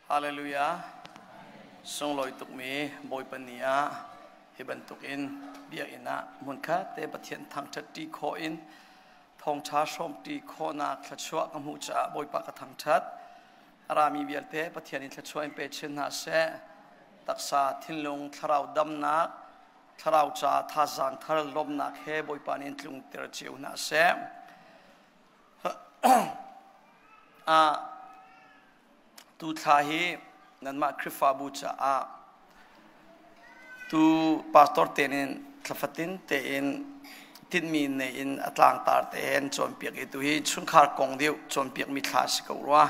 Hallelujah. Sunglawi tukmi Bawipa ni ah hi bantukin biakinn ah hmunkhat te Pathian thangṭhat ṭi khawh in thawngṭha hrawm ṭi khawhnak thluachuah ka hmuh caah Bawipa ka thangṭhat. A rami vialte Pathian in thluachuah in pe chin hna seh. Taksa, thinlung, thlarau damnak, thlarau ca thazaang thar lawmhnak he Bawipa nih in tlungter cio hna seh. Tu thla hi nanmah Khrihfabu caah tu pastor te nih thlafatin tein tinhmi nei in a tlangtar te he an cawnpiak i tu hi chungkhar kong deuh cawnpiakmi thla a si ko rua.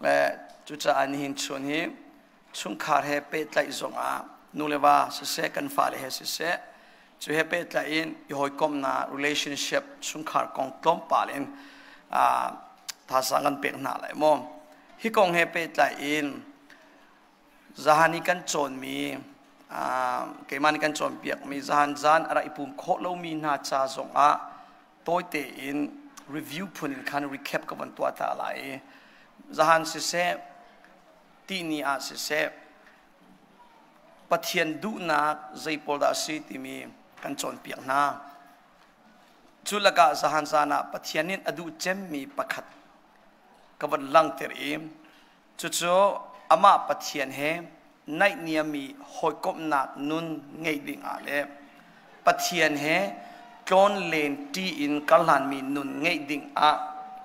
Le cucaah nihin chun hi chungkhar he pehtlaih zongah nu le va siseh kan fale he siseh cu he pehtlaih in i hawikomhnak relationship chungkhar kong tlawmpal in thazaang kan pek hna lai maw hi kong he pehtlaih in zahan i kan cawnmi keimah nih kan cawnpiakmi zahan zan a rak i pum khawh lomi hna ca zongah tawite in review phun in khan recap ka van tuah ta lai i zahan siseh tihni ah siseh Pathian duhnak zei pawl dah a si timi kan cawnpiak hna. Cu lakah zahan zan ah Pathian nih a duh cemmi pakhat ka van langhter i cucu amah Pathian he naihniammi hawikomhnak nun ngeih ding ah le Pathian he tlawn len ṭi in karhlanmi nun ngeih ding ah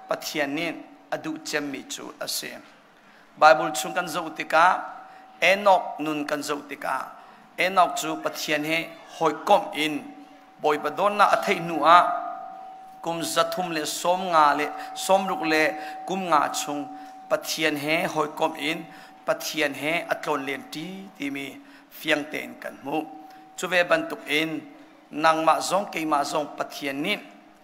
Pathian nih a duh cemmi cu a si. Bible chung kan zoh tikah Enoch nun kan zoh tikah Enoch cu Pathian he hawikomh in Bawipa dawtnak a theih hnu ah kum 350 le 60 le kum nga chung Pathian he hawikomh in Pathian he a tlawn ṭi timi fiang tein kan hmuh. Cu ve bantuk in nangmah zong keimah zong Pathian nih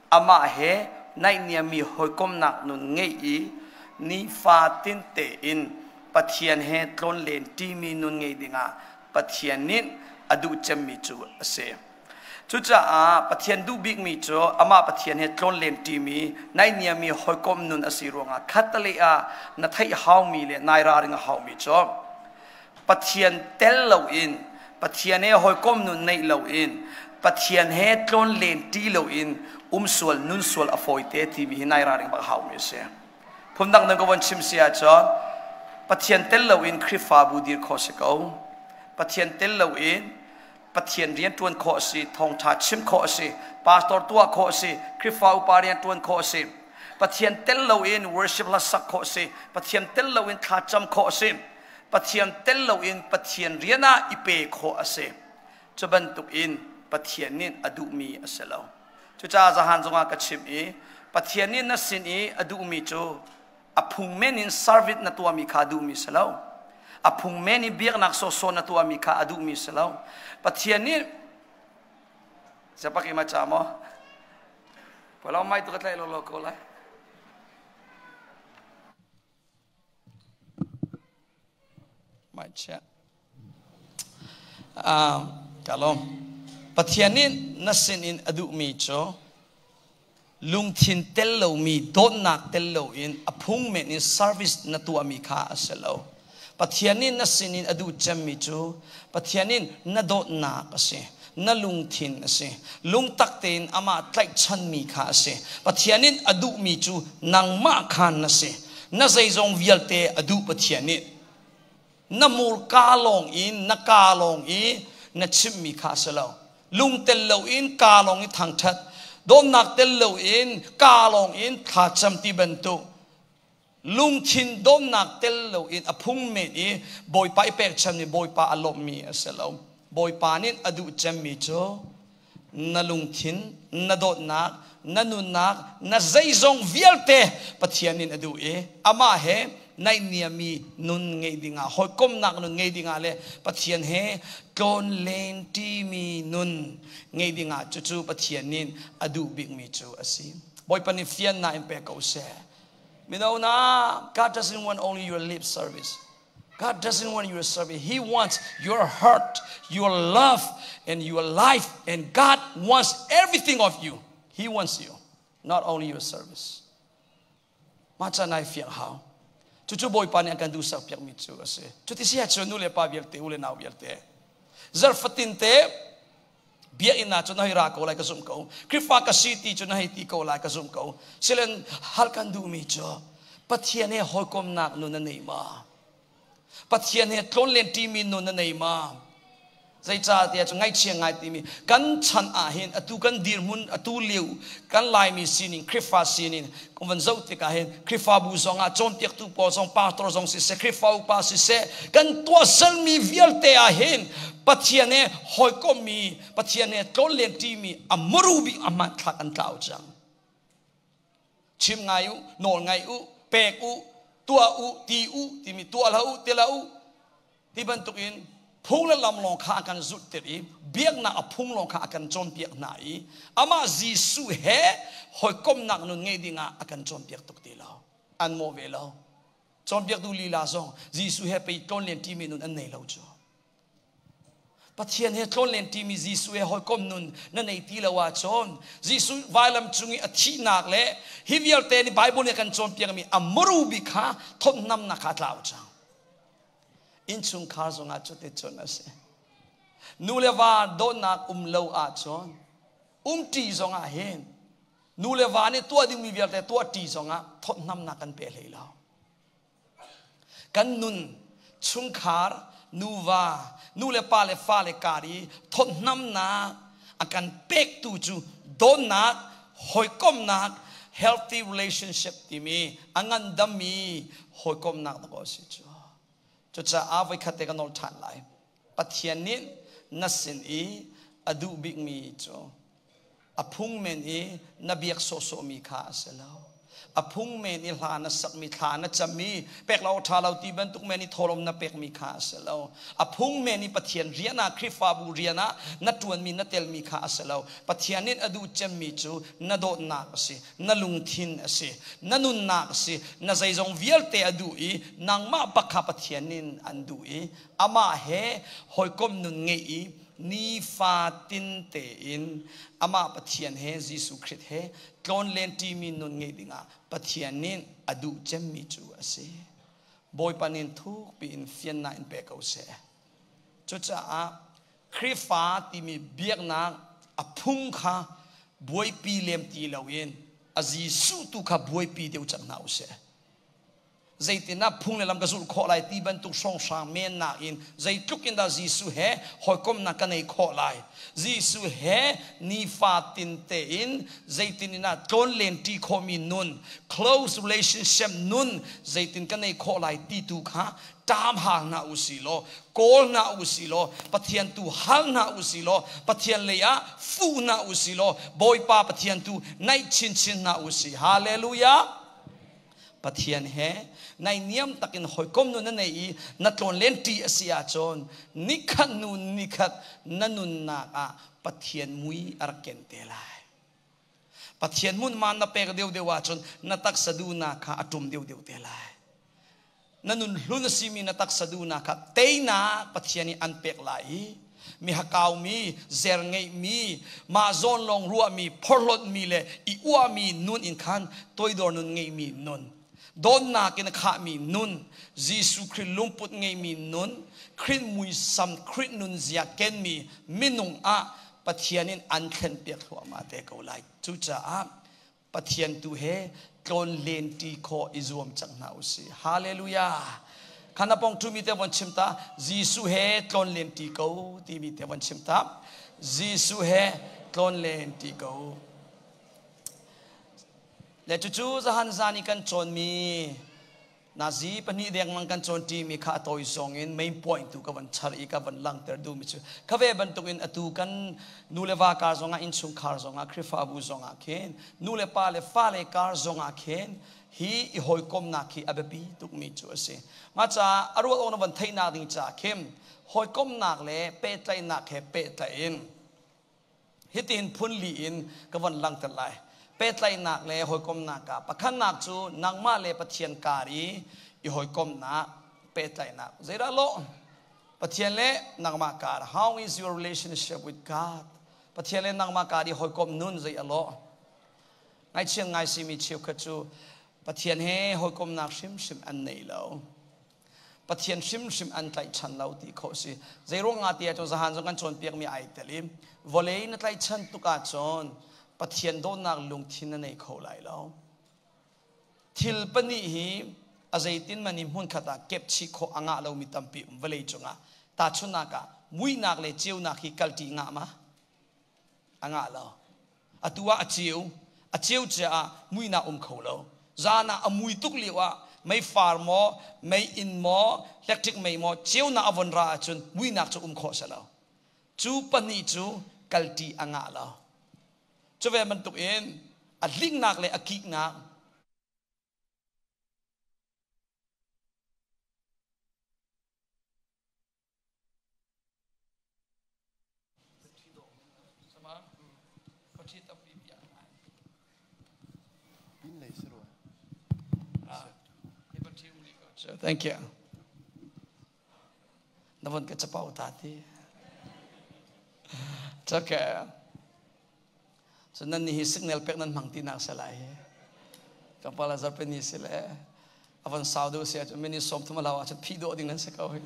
amah he naihniammi hawikomhnak nun ngeih i nifatin tein Pathian he tlawnlen ṭimi nun ngei dingah Pathian nih a duh cemmi cu a si. Cucaah Pathian duh bikmi cu amah Pathian he tlawnlen ṭimi naihniammi hawikom nun a si ruangah khattelei ah na theih haumi le nai ralring a haumi cu Pathian tel loin Pathian he hawikom nun neih loin Pathian he tlawn len ṭi loin um sual nun sual a fawite timi hi nai ralring bak haumi a si. Phundang dang ka von chim si ahcun Pathian tel loin Khrihfabu dir khawh si ko. Pathian tel loin Pathian rian ṭuan khawh a si, thawngṭha chim khawh a si, pastor tuah khawh a si, Khrihfa upa rian ṭuan khawh a si. Pathian tel loin worship hla sak khawh a si, Pathian tel loin thlacam khawh a si. Pathian tel loin Pathian rian ah i pe khawh a si. Cu bantuk in Pathian nih a duhmi a si lo. Cucaah zahan zongah ka chim i Pathian nih na sin i a duhmi cu a phung men in service na tuahmi kha a duhmi si lo. A phung men i biaknak sawsawh na tuahmi kha a duhmi si lo. Pathian nih Siapa ki maca mo? Kalau mai tu ka tlai lo lo ko lai. Ka lawm. Pathian nih na sinin a duhmi cu lungthin tel lomi dawtnak tel loin a phung men in service na tuahmi kha a si lo. Pathian nih na sinin a duh cemmi cu Pathian nih na dawtnak a si. Na lungthin a si. Lungtak tein amah tlaihchanmi kha a si. Pathian nih a duhmi cu nangmah khan na si. Na zeizong vialte a duh Pathian nih. Na murka lawng in na ka lawng i na chimmi kha a si lo. Lung tel loin ka lawng i thangṭhat. Dawtnak tel loin ka lawng in thlacam ti bantuk lungthin dawtnak tel loin a phung men i Bawipa i pekchan mi Bawipa a lawmhmi a si lo. Bawipa nih a duh cemmi cu na lungthin, na dawtnak, na nunnak, na zeizong vialte Pathian in a duh i amah he naihniami nun ngeih dingah, hawikomhnak nun ngeih dingah le Pathian he tlawn len ṭimi nun ngeih dingah cucu Pathian nih a duh bikmi cu a si. Bawipa nih fiannak in pe ko seh. Mino na, God doesn't want only your lip service. God doesn't want your service. He wants your heart, your love, and your life. And God wants everything of you. He wants you, not only your service. Mah ca nai fiang hau. Cucu Bawipa nih a kan duhsak piakmi cu a si. Cuti si ahcun nu le pa vialte, u le nau vialte, zarhfatin te biakinn ah cun na hei ra ko lai ka zumh ko. Khrihfa ka si ti cu na hei ti ko lai ka zumh ko. Silen hal kan duhmi cu Pathian he hawikomnak nun na nei ma? Pathian he tlawnlen ṭimi nun na nei ma? Zeicahtiah cu ngaihchia ngai timi kan chan ah hin atu kan dirhmun atu lio kan Laimi sining Khrihfa sining kan van zoh tikah hin Khrihfabu zong ah cawnpiaktu pawl zong pastor zong siseh Khrihfa upa siseh kan tuahsermi vialte ah hin Pathian he hawikommi Pathian he tlawnlen ṭimi a muru bik a hmanthlak an tlau cang. Chim ngai u, nawl ngai u, pek u, tuah u, ti u timi tuah hlah u, ti hlah u ti bantukin phung le lam lawng kha a kan zulhter i biaknak a phung lawng kha a kan cawnpiak hna i amah Jesuh he hawikomhnak nun ngei dingah a kan cawnpiak tuk ti lo. An mawh ve lo. Cawnpiaktu lila zong Jesuh he pei tlawnlen ṭimi nun an nei lo cu. Pathian he tlawnlen ṭimi Jesuh he hawikom nun na nei ti lo ahcun Jesuh vailam cung i a thihnak le hi vialte nih Bible nih a kan cawnpiakmi a muru bik kha thawtnamnak kha a tlau cang. Innchungkhar zongah cuticun a si. Nu le va dawtnak um lo ahcun umṭi zongah hin nu le va nih tuah dingmi vialte tuah ṭi zongah thawtnamnak kan pe hlei lo. Kan nun, chungkhar, nuva, nu le pa le fale kar i thawtnamnak a kan pektu cu dawtnak, hawikomhnak, healthy relationship timi a ngandammi hawikomhnak dawh a si cu. Cucaah voikhat te ka nawl ṭhan lai. Pathian nih na sin i a duh bikmi cu a phung men i na biak sawhsawhmi kha a si lo. A phung men i hla na sakmi, thla na cammi, pek lo ṭha lo ti bantuk men i thawlawm na pekmi kha a si lo. A phung men i Pathian rian ah, Khrihfabu rian ah na ṭuanmi, na telmi kha a si lo. Pathian nih a duh cemmi cu na dawtnak a si, na lungthin a si, na nunnak a si, na zeizong vialte a duh i nangmah bak kha Pathian nih an duh i amah he hawikom nun ngeih i nifatin tein amah Pathian he Jesuh Khrih he tlawnlen ṭimi nun ngeih dingah Pathian nih a duh cemmi cu a si. Bawipa nih thukpi in fiannak in pe ko seh. Cucaah Khrihfa timi biaknak a phung kha buaipi lem ti loin a Jesuh tu kha buaipi deuh cang hna usih. Zeitindah phung le lam ka zulh khawh lai ti bantuk hrawnghrang men nakin zeitluk in dah Jesuh he hawikomhnak ka nei khawh lai. Jesuh he nifatin tein zeitin in ah tlawnlen ṭi khawhmi nun, close relationship nun zeitin ka nei khawh lai ti tu kha ṭam hal hna u si law, kawl hna u si law, Pathian tu hal hna u si law, Pathian lei ah fuh hna u si law, Bawipa Pathian tu naih chinchin hna u si. Hallelujah! Pathian he naihniam takin hawikom nun na nei i na tlawnlen ṭi a si ahcun nikhat hnu nikhat na nunnak ah Pathian mui a rak ken te lai. Pathian hmunhma na pek deuhdeuh ahcun na taksa duhnak kha a ṭum deuhdeuh te lai. Na nun hlun a simi na taksa duhnak kha teinak Pathian nih an pek lai i mi hakaumi, zer ngeihmi, mah zawn lawng ruahmi, phorhlawtmi le i uahmi nun in khan toidor nun ngeihmi nun, dawtnak in a khahmi nun, Jesuh Khrih lungput ngeihmi nun, Khrih muisam, Khrih nunzia kenmi minung ah Pathian in an thlenpiak thluahmah te ko lai. Cucaah Pathian tu he tlawn len ṭi khawh i zuam cang hna u sih. Hallelujah. Khan a pong ṭhumi te von chim ta. Jesuh he tlawn len ṭi ko timi te von chim ta. Jesuh he tlawn len ṭi ko. Le cucu zahan zan i kan cawnmi Nazi pahnih dengmang kan cawnṭimi kha a tawi zong in main point tu ka van char i ka van langhter duhmi cu kha ve bantukin atu kan nu le va kar zongah innchungkhar zongah Khrihfabu zongah khin nu le pa le fale kar zongah khin hi i hawikomnak hi a biapi tukmi cu a si. Mah caah a ruat awk na van theihnak ding caah khin hawikomnak le pehtlaihnak he pehtlaih in Hitin phun li in ka von langhter lai. Pehtlaihnak le hawikomhnak ah pakhatnak cu nangmah le Pathian kar i i hawikomhnak pehtlaihnak. Zeidah lawh? Pathian le nangmah kar. How is your relationship with God? Pathian le nangmah kar i hawikomh nun zei a lawh? Ngaihchia ngai simi cheukhat cu. Pathian he hawikomnak hrimhrim an nei lo. Pathian hrimhrim an tlaihchan lo ti khawh si. Zeiruang ah ti ahcun zahan zong kan cawnpiakmi ai tel i vawlei na tlaihchan tuk ahcun Pathian dawtnak lungthin na nei kho lai lo. Thil pahnih hi a zeitin man i hmunkhat ah kepchih khawh a ngah lomi tampi um vawlei cungah. Tahchunhnak ah muihnak le ceunak hi kalṭi ngah ma? A ngah lo. Atu ah a ceu, a ceu cia ah muihnak um kho lo. Zan ah a mui tuk lio ah meifar maw, meiinn maw, electric mei maw ceunak a von ra ahcun muihnak cu um khawh si lo. Cu pahnih cu kalṭi a ngah lo. Cu ve bantuk in a hliknak le a kiknak Thank you. Na von ka chapau ta ti. It's okay. So nan ni hi signal pek nan hmang ti nak se lai hi. Kapala zarpeni si le avon sau deuh si ahcun mini som thum alaw ahcun phi dawh ding nan si ko hi.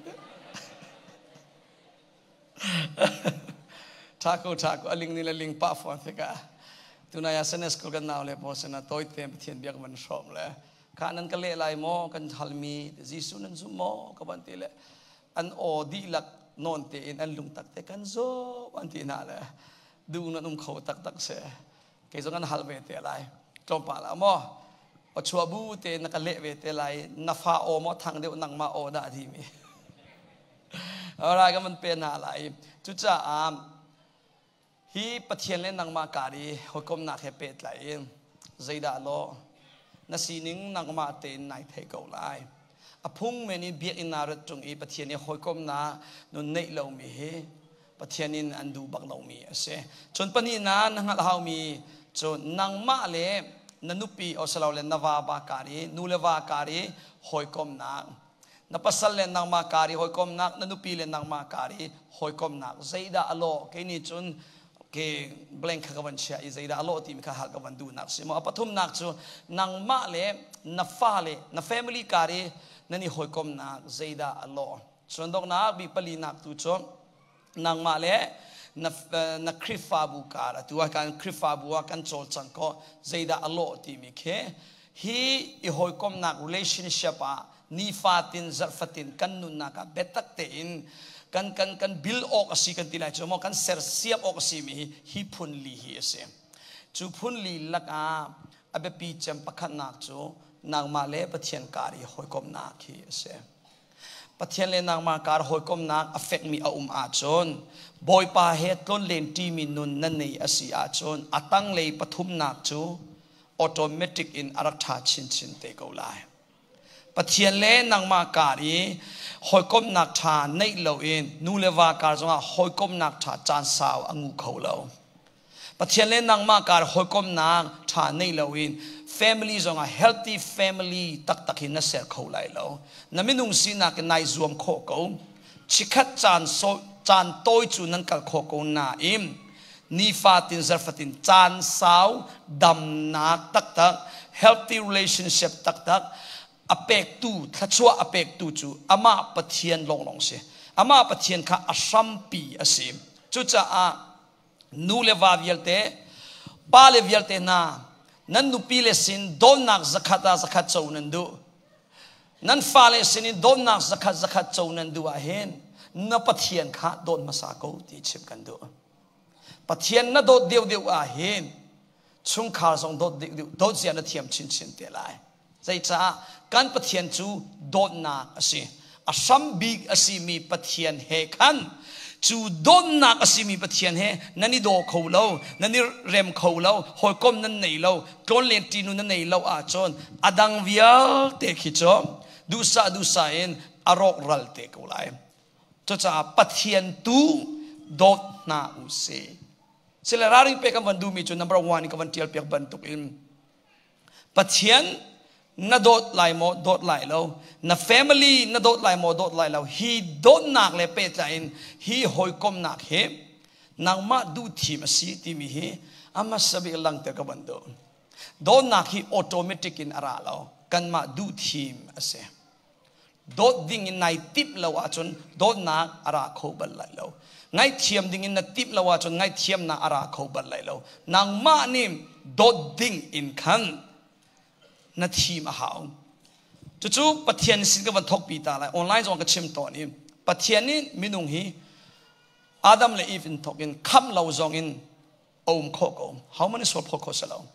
Tha ko tha ko aling ni le ling pa fawn tikah tunai ah Sunday school kan nau le pawl sinah tawi te Pathian biak van hrawm le kha nan ka leh lai maw kan halmi Jesuh nan zum maw ka van ti le an aw dihlak nawn tein an lungtak te kan zum an ti hna le duh nan um kho taktak se kei zong an hal ve te lai tlawmpal ah maw chua bu te na ka leh ve te lai na fa aw maw thang deuh nangmah aw dah ti mi Alright, kan van pe hna lai. Cucaah hi Pathian le nangmah kar i hawikomnak he pehtlai in zeidah law na sining nangmah tein nai thei ko lai. A phung men in biakinn naa rat ṭung i Pathian i hawikomnak nun neih lomi hi Pathian in an duh bak lomi a si. Cun pahnihnak na hngalh haumi cu nangmah le na nupi osilole na vapa kar i nu le va kar i hawikomnak na pasal le nangmah kar i hawikomnak na nupi le nangmah kar i hawikomnak zeidah a lawh kei nih cun ke blank kha ka van chiah i zeidah a lawh timi kha hal ka van duhnak si maw a pathumnak cu nangmah le na fale na family kar i nan i hawikomnak zeidah a lawh cun donghnak bi palinak tu cu nangmah le na na Khrihfabu kar atu ah kan Khrihfabu ah kan cawlcang ko zeidah a lawh timi khi hi i hawikomnak relationship ah nifatin zarhfatin kan nunnak ah biatak tein kan kan kan bil awk a si kan ti lai cu maw kan sersiam awk a si mi hi hi phun li hi a si cu phun li lakah a biapi cem pakhatnak cu nangmah le Pathian kar i hawikomnak hi a si. Pathian le nangmah kar hawikomnak a fekmi a um ahcun Bawipa he tlonlen ṭimi nun na nei a si ahcun a tanglei pathumnak cu automatic in a rak ṭha chinchin te ko lai. Pathian le nangmah kar i hawikomnak ṭha neih loin nu le va kar zongah hawikomnak ṭha caan sau a ngu kho lo. Pathian le nangmah kar hawikomnak ṭha nei loin family zongah healthy family taktak hi na ser kho lai lo. Na minung sinak in nai zuam khawh ko. Chikhat caan so caan tawi cu nan kal khawh ko nain nifatin zarfatin caan sau damnak taktak healthy relationship taktak a pektu thluachuah a pektu cu amah Pathian lawnglawng si. Amah Pathian kha a hrampi a si. Cucaah nu le va vialte pa le vialte hna nan nupi le sin dawtnak zakhat ah zakhat co nan duh nan fale sin in dawtnak zakhat zakhat co nan duh ah hin na Pathian kha dawt hmasa ko ti chim kan duh Pathian na dawt deuh deuh ah hin chungkhar zong dawt deuh deuh dawt zia na thiam chinchin te lai Zeicah kan Pathian cu dawtnak a si. A hram bik a simi Pathian he khan cu dawtnak a simi Pathian he nan i daw kho lo, nan i rem kho lo, hawikom nan nei lo, tlawnlen ṭinu nan nei lo ahcun a dang vialte khi cu duhsah duhsah in a rawkral te ko lai. Cucaah Pathian tu dawt hna u sih. Sile ralring pek kan van duhmi cu number one in ka van ṭial piak bantuk in Pathian na dawt lai maw dawt lai lo na family na dawt lai maw dawt lai lo hi dawtnak le pehtlai in hi hawikomnak hi nangmah duhthim a si timi hi a hmasa bik langhter ka van duh. Dawtnak hi automatic in a ra lo. Kanmah duh thim a si. Dawt ding in nai timh lo ahcun dawtnak a ra kho bal lai lo. Ngaihthiam ding in na timh lo ahcun ngaihthiamnak a ra kho bal lai lo. Nangmah nih dawt ding in khan na thim a hau. Cucu Pathian sin ka van thokpi ta lai. Online zong ka chim tawn i Pathian nih minung hi Adam le Eve in thok in khamh lo zong in a um khawh ko. Hohmanh sual phawt kho si lo.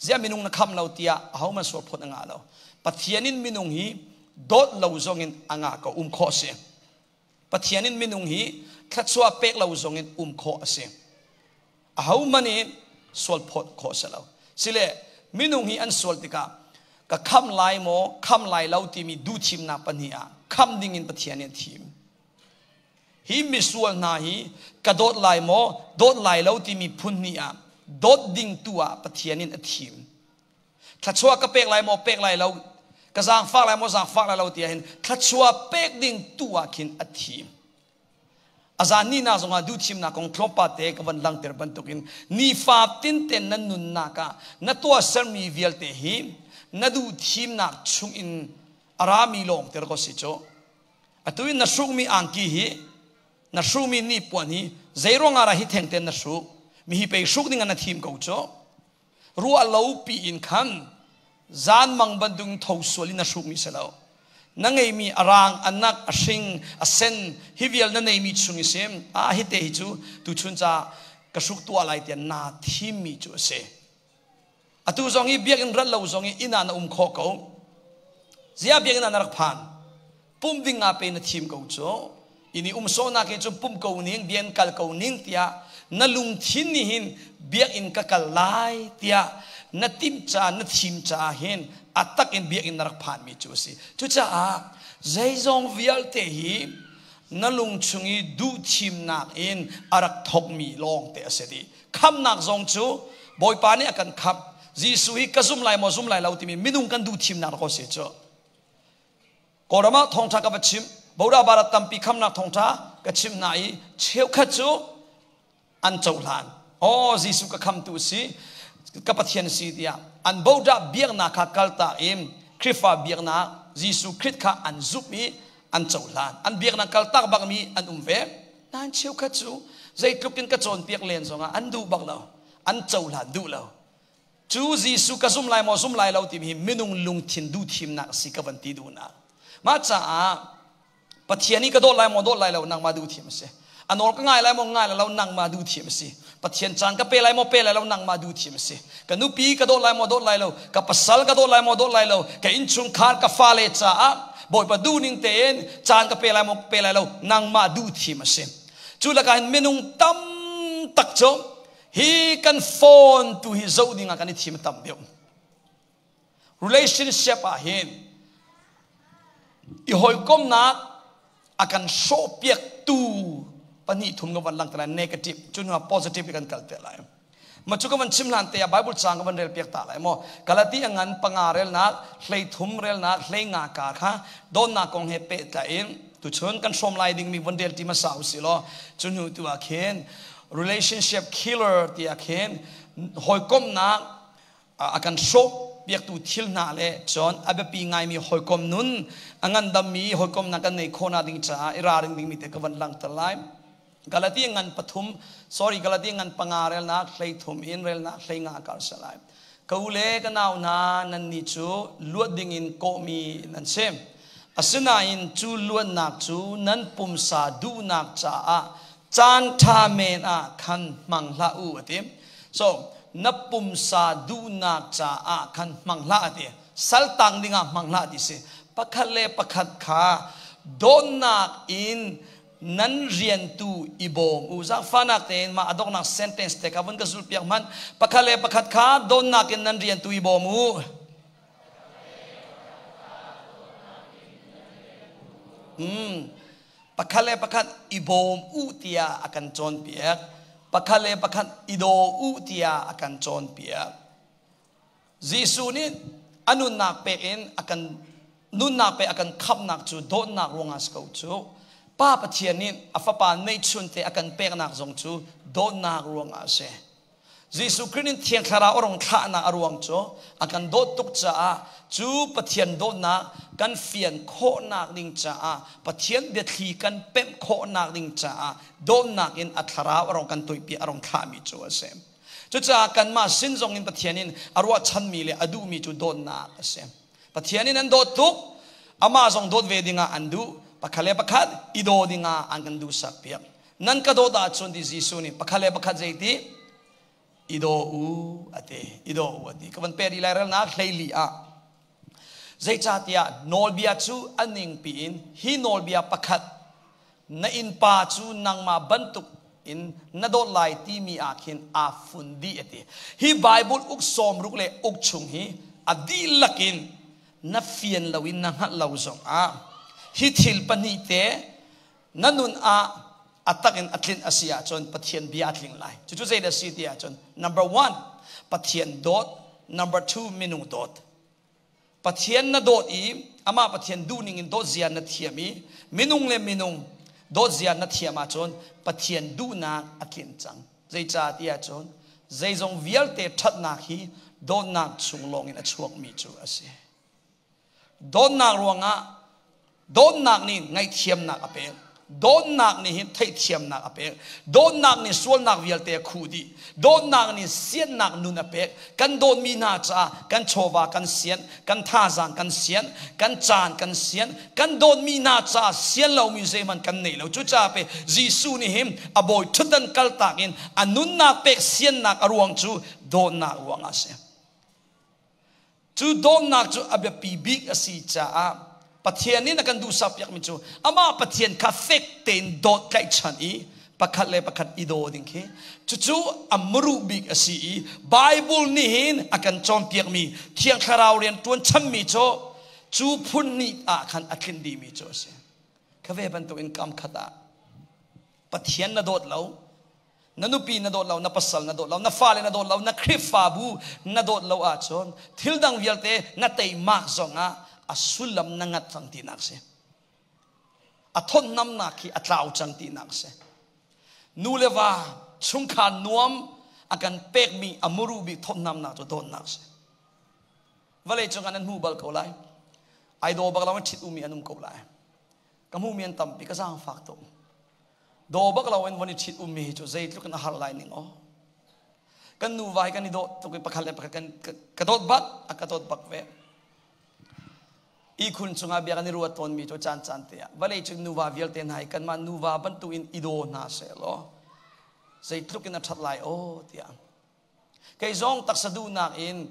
Ziah minung na khamh lo tiah ahohmanh sual phawt a ngah lo. Pathian in minung hi dawt lo zong in a ngah ko um khawh si. Pathian in minung hi thluachuah pek lo zong in um khawh a si. Ahohmanh in sual phawt khawh si lo. Sile minung hi an sual tikah ka khamh lai maw khamh lai lo timi duhthimnak pahnih ah khamh ding in Pathian nih a thim. Hi misual hna hi ka dawt lai maw dawt lai lo timi phun hnih ah dawt ding tu ah Pathian in a thim. Thluachuah ka pek lai maw pek lai lo ka zaangfak lai maw zaangfak lai lo tiah hin thluachuah pek ding tu ah khin a thim. A zan ni na zongah duhthimnak kong tlawmpa te ka van langter bantukin nifa tinten nan nunnak ah na tuahsermi vialte hi na duhthimnak chungin a rami lawng ter ko si cu. Atu in na hrukmi angki hi na hrukmi nipuan hi zeiruang ah hi theng ten na hruk mi hi pei hruk ding ah na thim ko cu. Ruah lo pi in khan zan mang bantuk tho sual in na hrukmi si lo. Na ngeimi a rang, a nak, a hring, a sen hi vial na neimi chung i sim a hi te hi cu tuchun ca ka hruk tuah lai tiah naa thimmi cu a si. Atu zong i biakinn rat lo zong i inn ah na um khawh ko. Ziah biakinn ah na rak phan? Pum ding ah pe na thim ko cu. Inn i um sawhnak hi cu pum ko ning, biakinn kal ko ning tiah na lungthin nih hin biakinn ka kal lai tiah na timh ca na thim caah hin a tak in biakinn na rak phanmi cu a si. Cucaah zeizong vialte hi na lung chung i duhthimnak in a rak thokmi lawng te a si dih. Khamnak zong cu Bawipa nih a kan khamh. Jesuh hi ka zum lai maw zum lai lo timi minung kan duhthimnak rak si cu. Kawlram ah thawngṭha ka va chim. Boda barat tampi khamnak thawngṭha ka chim hna i cheukhat cu an cohlan. Aw Jesuh ka khamtu si, ka Pathian si tiah an boda biaknak kha kaltak in Khrihfa biaknak Jesuh Khrist kha an zumh i an cohlan. An biaknak kaltak bakmi an um ve. Nain cheukhat cu zeitluk in ka cawnpiak len zongah an duh bak lo. An cohlan duh lo. Cu Jesuh ka zum lai maw zum lai lo timi hi minung lungthin duhthimnak a si ka van ti duhnak. Mah caah Pathian i ka dawt lai maw dawt lai lo nangmah duhthim a si. A nawl ka ngai lai maw ngai lai lo nangmah duhthim a si. Pathian caan ka pe lai maw pe lai lo nangmah duhthim a si. Ka nupi ka dawt lai maw dawt lai lo, ka pasal ka dawt lai maw dawt lai lo, ka innchungkhar ka fale caah Bawipa duhning tein caan ka pe lai maw pe lai lo nangmah duhthim a si. Cu lakah hin minung tam tak cu hi kan phone tu hi zoh ding ah kan i thim tam deuh. Relationship ah hin i hawikomnak a kan hrawhpiak tu pahnih thum ka van langter lai negative cu hnu ah positive kan kal te lai. Ma cu ka van chim hlan te ah Bible cang ka van rel piak ta lai maw Galati a ngan panga relnak hlei thum relnak hlei nga ka kha donnak kong he pehtlai in tuchun kan hrawm lai ding mi van rel ti hmasa usih law cu hnu tu ah khin relationship killer ti ah khin hawikomnak a kan hrawh piaktu thil hna le cun a biapi ngaimi hawikom nun a ngandammi hawikomnak kan nei khawhnak ding caah i ralring dingmi te ka van langhter lai. Galati ngan pathum, sorry, Galati ngan panga relnak, hlei thum in relnak, hlei nga kar se lai. Ka u le ka nau hna, nan nih cu luat dingin kawhmi nan si. Asinain cu luatnak cu nan pumsa duhnak caah caan ṭha men ah khan hmang hlah u a ti. So, na pumsa duhnak caah khan hmang hlah a ti. Saltang dingah hmang hlah ti si. Pakhat le pakhat kha dawtnak in nan rian tu i bawm u. Zaangfahnak tein mah a donghnak sentence te kha vun ka zulpiak hmanh. Pakhat le pakhat kha dawtnak in nan rian tu i bawm u. Pakhat le pakhat i bawm u tiah a kan cawnpiak. Pakhat le pakhat i daw u tiah a kan cawnpiak. Jesuh nih a nunnak pek in a kan nunnak pek a kan khamhnak cu dawtnak ruangah si ko cu. Pa Pathian nih a fapa neihchun te a kan peknak zong cu dawtnak ruangah a si. Jesuh Khrih nih Thiang Thlarau a rung thlahnak a ruang cu a kan dawt tuk caah cu Pathian dawtnak kan fian khawhnak ding caah, Pathian biathli kan pemh khawhnak ding caah dawtnak in a thlarau a rung kan tuihpi, a rung thlahmi cu a si. Cucaah kanmah sin zong in Pathian in a ruahchanmi le a duhmi cu dawtnak a si. Pathian in an dawt tuk, amah zong dawt ve dingah an duh, pakhat le pakhat i daw dingah an kan duhsak piak. Nan ka dawt ahcun ti Jesuh nih pakhat le pakhat zeiti i daw u a ti, i daw u a ti. Ka van pe rih lai relnak 14 ah. Zeicahtiah nawlbia cu a ningpi in hi nawlbia pakhat, na innpa cu nangmah bantuk in na dawt lai timi ah khin aa fun dih a ti. Hi Bible uk 60 le uk chung hi a dihlak in na fian lo in na hngalh lo zong ah hi thil pahnih te na nun ah a tak in a tlinh a si ahcun Pathian bia a tling lai. Cucu zeidah a si ti ahcun, number one, Pathian dawt, number two, minung dawt. Pathian na dawt i amah Pathian duhning in dawt zia na thiam i minung le minung dawt zia na thiam ahcun Pathian duhnak a tlin cang. Zeicah ti ahcun zeizong vialte ṭhatnak hi dawtnak chung lawngin a chuakmi cu a si. Dawtnak ruangah dawtnak nih ngaihthiamnak a pek. Dawtnak nih hin theihthiamnak a pek. Dawtnak nih sualnak vialte a khuh dih. Dawtnak nih siannak nun a pek. Kan dawtmi hna caah kan chawva kan sian, kan thazaang kan sian, kan caan kan sian. Kan dawtmi hna caah sian lomi zeihmanh kan nei lo. Cucaah pe Jesuh nih hin a bawi ṭhutdan kaltak in a nunnak pek siannak a ruang cu dawtnak ruangah a si. Cu dawtnak cu a biapi bik a si caah Pathian nih na kan duhsak piakmi cu amah Pathian kha fek tein dawt tlaihchan i pakhat le pakhat i daw ding khi cucu a muru bik a si i Bible nih hin a kan cawnpiakmi Thiang Thlarau rian ṭuan chammi cu cu phun hnih ah khan a tlinh dihmi cu a si. Kha ve bantukin kam khat ah Pathian na dawt lo, na nupi na dawt lo, na pasal na dawt lo, na fale na dawt lo, na Khrihfabu na dawt lo ahcun thil dang vialte na teimak zongah a sullam na ngat cang tinak si. A thawtnamnak hi a tlau cang tinak si. Nu le va chungkhar nuam a kan pekmi a muru bik thawtnamnak cu dawtnak si. Vawlei cungah nan hmu bal ko lai. Ai daw bak lo in ṭhit umi an um ko lai. Ka hmuhmi an tampi, ka zaangfak tuk. Daw bak lo in von i ṭhit ummi hi cu zeitluk in a har lai ning aw. Kan nuva hi kan i dawt tuk i pakhat le pakhat kan ka dawt bak, a ka dawt bak ve. Ihkhun cungah bia kan i ruat tawnmi cu caan caan te ah vawlei cung nuva vialte hna hi kanmah nuva bantuk in i daw hna seh law zeitluk in a ṭhat lai aw tiah. Kei zong taksa duhnak in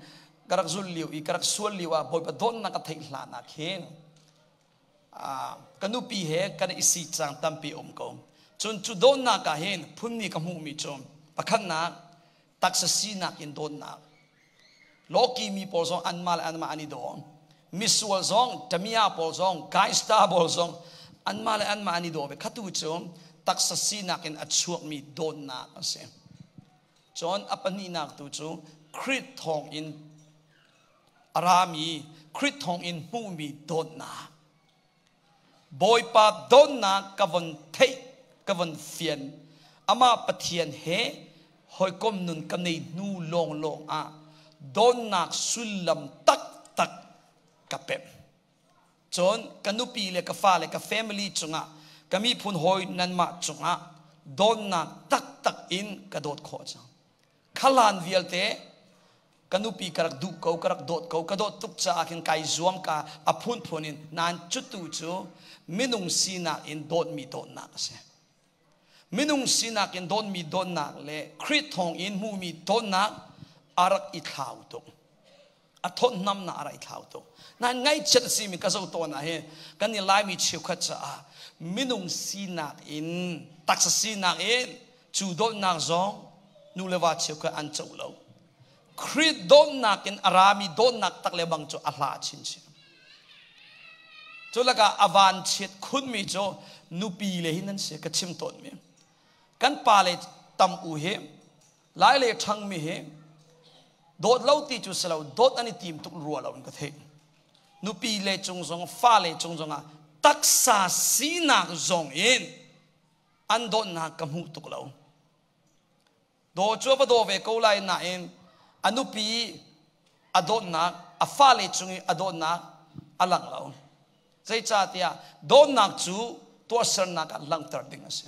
ka rak zul lio i ka rak sual lio ah Bawipa dawtnak ka theih hlan ah khin ka nupi he kan i si cang tampi um ko. Cun cu dawtnak ah hin phunmi ka hmuhmi cu pakhatnak, taksa sinak in dawtnak. Lawki mi pawl zong anmah le anmah an i daw. Misual zong, tamia pawl zong, gaista pawl zong anmah le anmah an i daw ve. Khatu cu taksa sinak in a chuakmi dawtnak a si. Cun a pahnihnak tu cu Khrih thawng in a rami, Khrih thawngin hmuhmi dawtnak. Bawipa dawtnak ka von theih, ka von fian. Amah Pathian he hawikom nun ka nei hnu lawnglawng ah dawtnak sullam taktak ka pemh. Cun ka nupi le ka fale, ka family cungah, ka miphun hawi nanmah cungah dawtnak taktak in ka dawt khawh cang. Khalan vialte ka nupi ka rak duh ko, ka rak dawt ko, ka dawt tuk caah khin kai zuam ka a phunphun in, nain cutu cu minung sinak in dawtmi dawtnak a si. Minung sinak in dawtmi dawtnak le Khrih thawng in hmuhmi dawtnak a rak i thlau tuk. A thawtnamnak a rak i thlau tuk. Nain ngaihchiat a simi ka zoh tawn ah hin kan i Laimi cheukhat caah minung sinak in, taksa sinak in cu dawtnak zong nu le va cheukhat an co lo. Khrih dawtnak in a rami dawtnak tak le bang cu a hla chinchin. Cu lakah a van chiat khunmi cu nupi le hi nan si, ka chim tawnmi. Kan pa le tam u hi lai le ṭhangmi hi dawt lo ti cu si lo, dawt an i tim tuk rua lo in ka theih. Nupi le cung zong, fa le cung zongah taksa sinak zong in an dawtnak ka hmuh tuk lo. Daw cu a va daw ve ko lai nain a nupi a dawtnak, a fale cung i a dawtnak a lang lo. Zeicahtiah dawtnak cu tuahsernak ah langhter ding a si.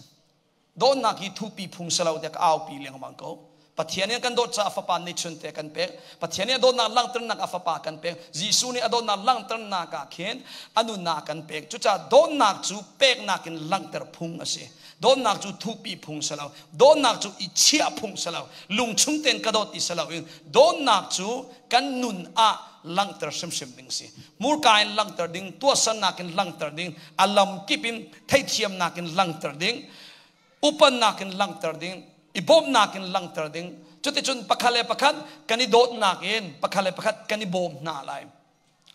Dawtnak hi thupi phung si lo tiah ka aupi lengmang ko. Pathian nih a kan dawt caah a fapa neichun te kan pek. Pathian nih a dawtnak langhternak a fapa kan pek. Jesuh nih a dawtnak langhternak ah khin a nunnak a kan pek. Cucaah dawtnak cu peknak in langhter phung a si. Dawtnak cu thupi phung si lo. Dawtnak cu i chiah phung si lo. Lungchung tein ka dawt ti si loin dawtnak cu kan nun ah langhter hrimhrim ding si. Hmurka in langhter ding, tuahsernak in langhter ding, a lam kip in theihthiamnak in langhter ding, upannak in langhter ding, i bawmhnak in langhter ding. Cuticun pakhat le pakhat kan i dawtnak in pakhat le pakhat kan i bawm hna lai.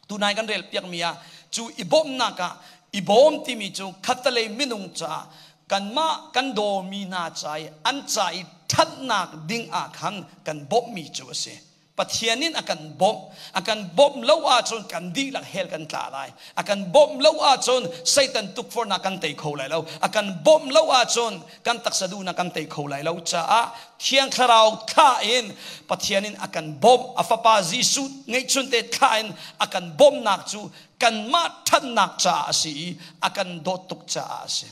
Tunai kan rel piakmi ah cu i bawmhnak ah i bawm timi cu khattalei minung caah kanmah kan dawmi hna ca i an ca i ṭhatnak ding ah khan kan bawmhmi cu a si. Pathian in a kan bawmh. A kan bawmh lo ahcun kan dihlak hell kan tla lai. A kan bawmh lo ahcun Satan tukforhnak kan tei kho lai lo. A kan bawmh lo ahcun kan taksa duhnak kan tei kho lai lo caah Thiang Thlarau thlah in Pathian in a kan bawmh. A fapa Jesuh ngeihchunte thlah in a kan bawmhnak cu kanmah ṭhatnak caah a si i a kan dawt tuk caah a si.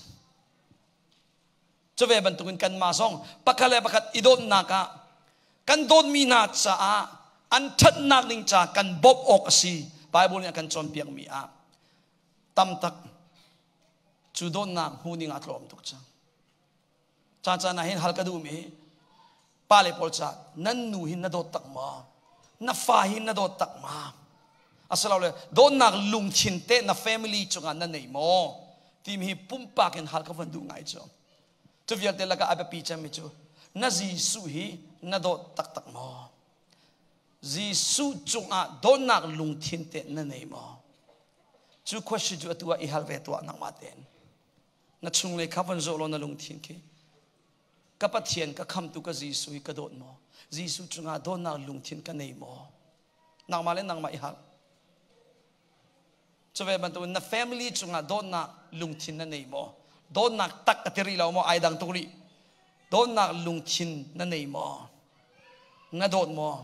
Cuve bantukin kanmah zong pakhat le pakhat i dawtnak ah kan dawtmi hna caah an ṭhatnak ding ca kan bawmh awk a si. Bible nih a kan cawnpiakmi ah tamtak cu dawtnak hmu ding ah tlawm tuk cang. Caan caan ah hin hal ka duhmi pale pawl ca nan nu hi na dawt tak maw? Na fa hi na dawt tak ma? Asilole dawtnak lungthin te na family cungah na nei maw? Timi hi pumpak in hal ka van duh ngai cu. Cu vialte lakah a biapi cemmi cu na Jesuh hi na dawt taktak maw? Jesuh cungah dawtnak lungthin te na nei maw? Cu question cu atu ah i hal ve tuah nangmah tein. Na chunglei kha van zoh law na lungthin khi ka Pathian ka khamtu ka Jesuh hi ka dawt maw? Jesuh cungah dawtnak lungthin ka nei maw? Nangmah le nangmah i hal. Cuve bantukin na family cungah dawtnak lungthin na nei maw? Dawtnak tak ka ti rih lo maw? Ai dang tuk rih. Dawtnak lungthin na nei maw? Na dawt maw?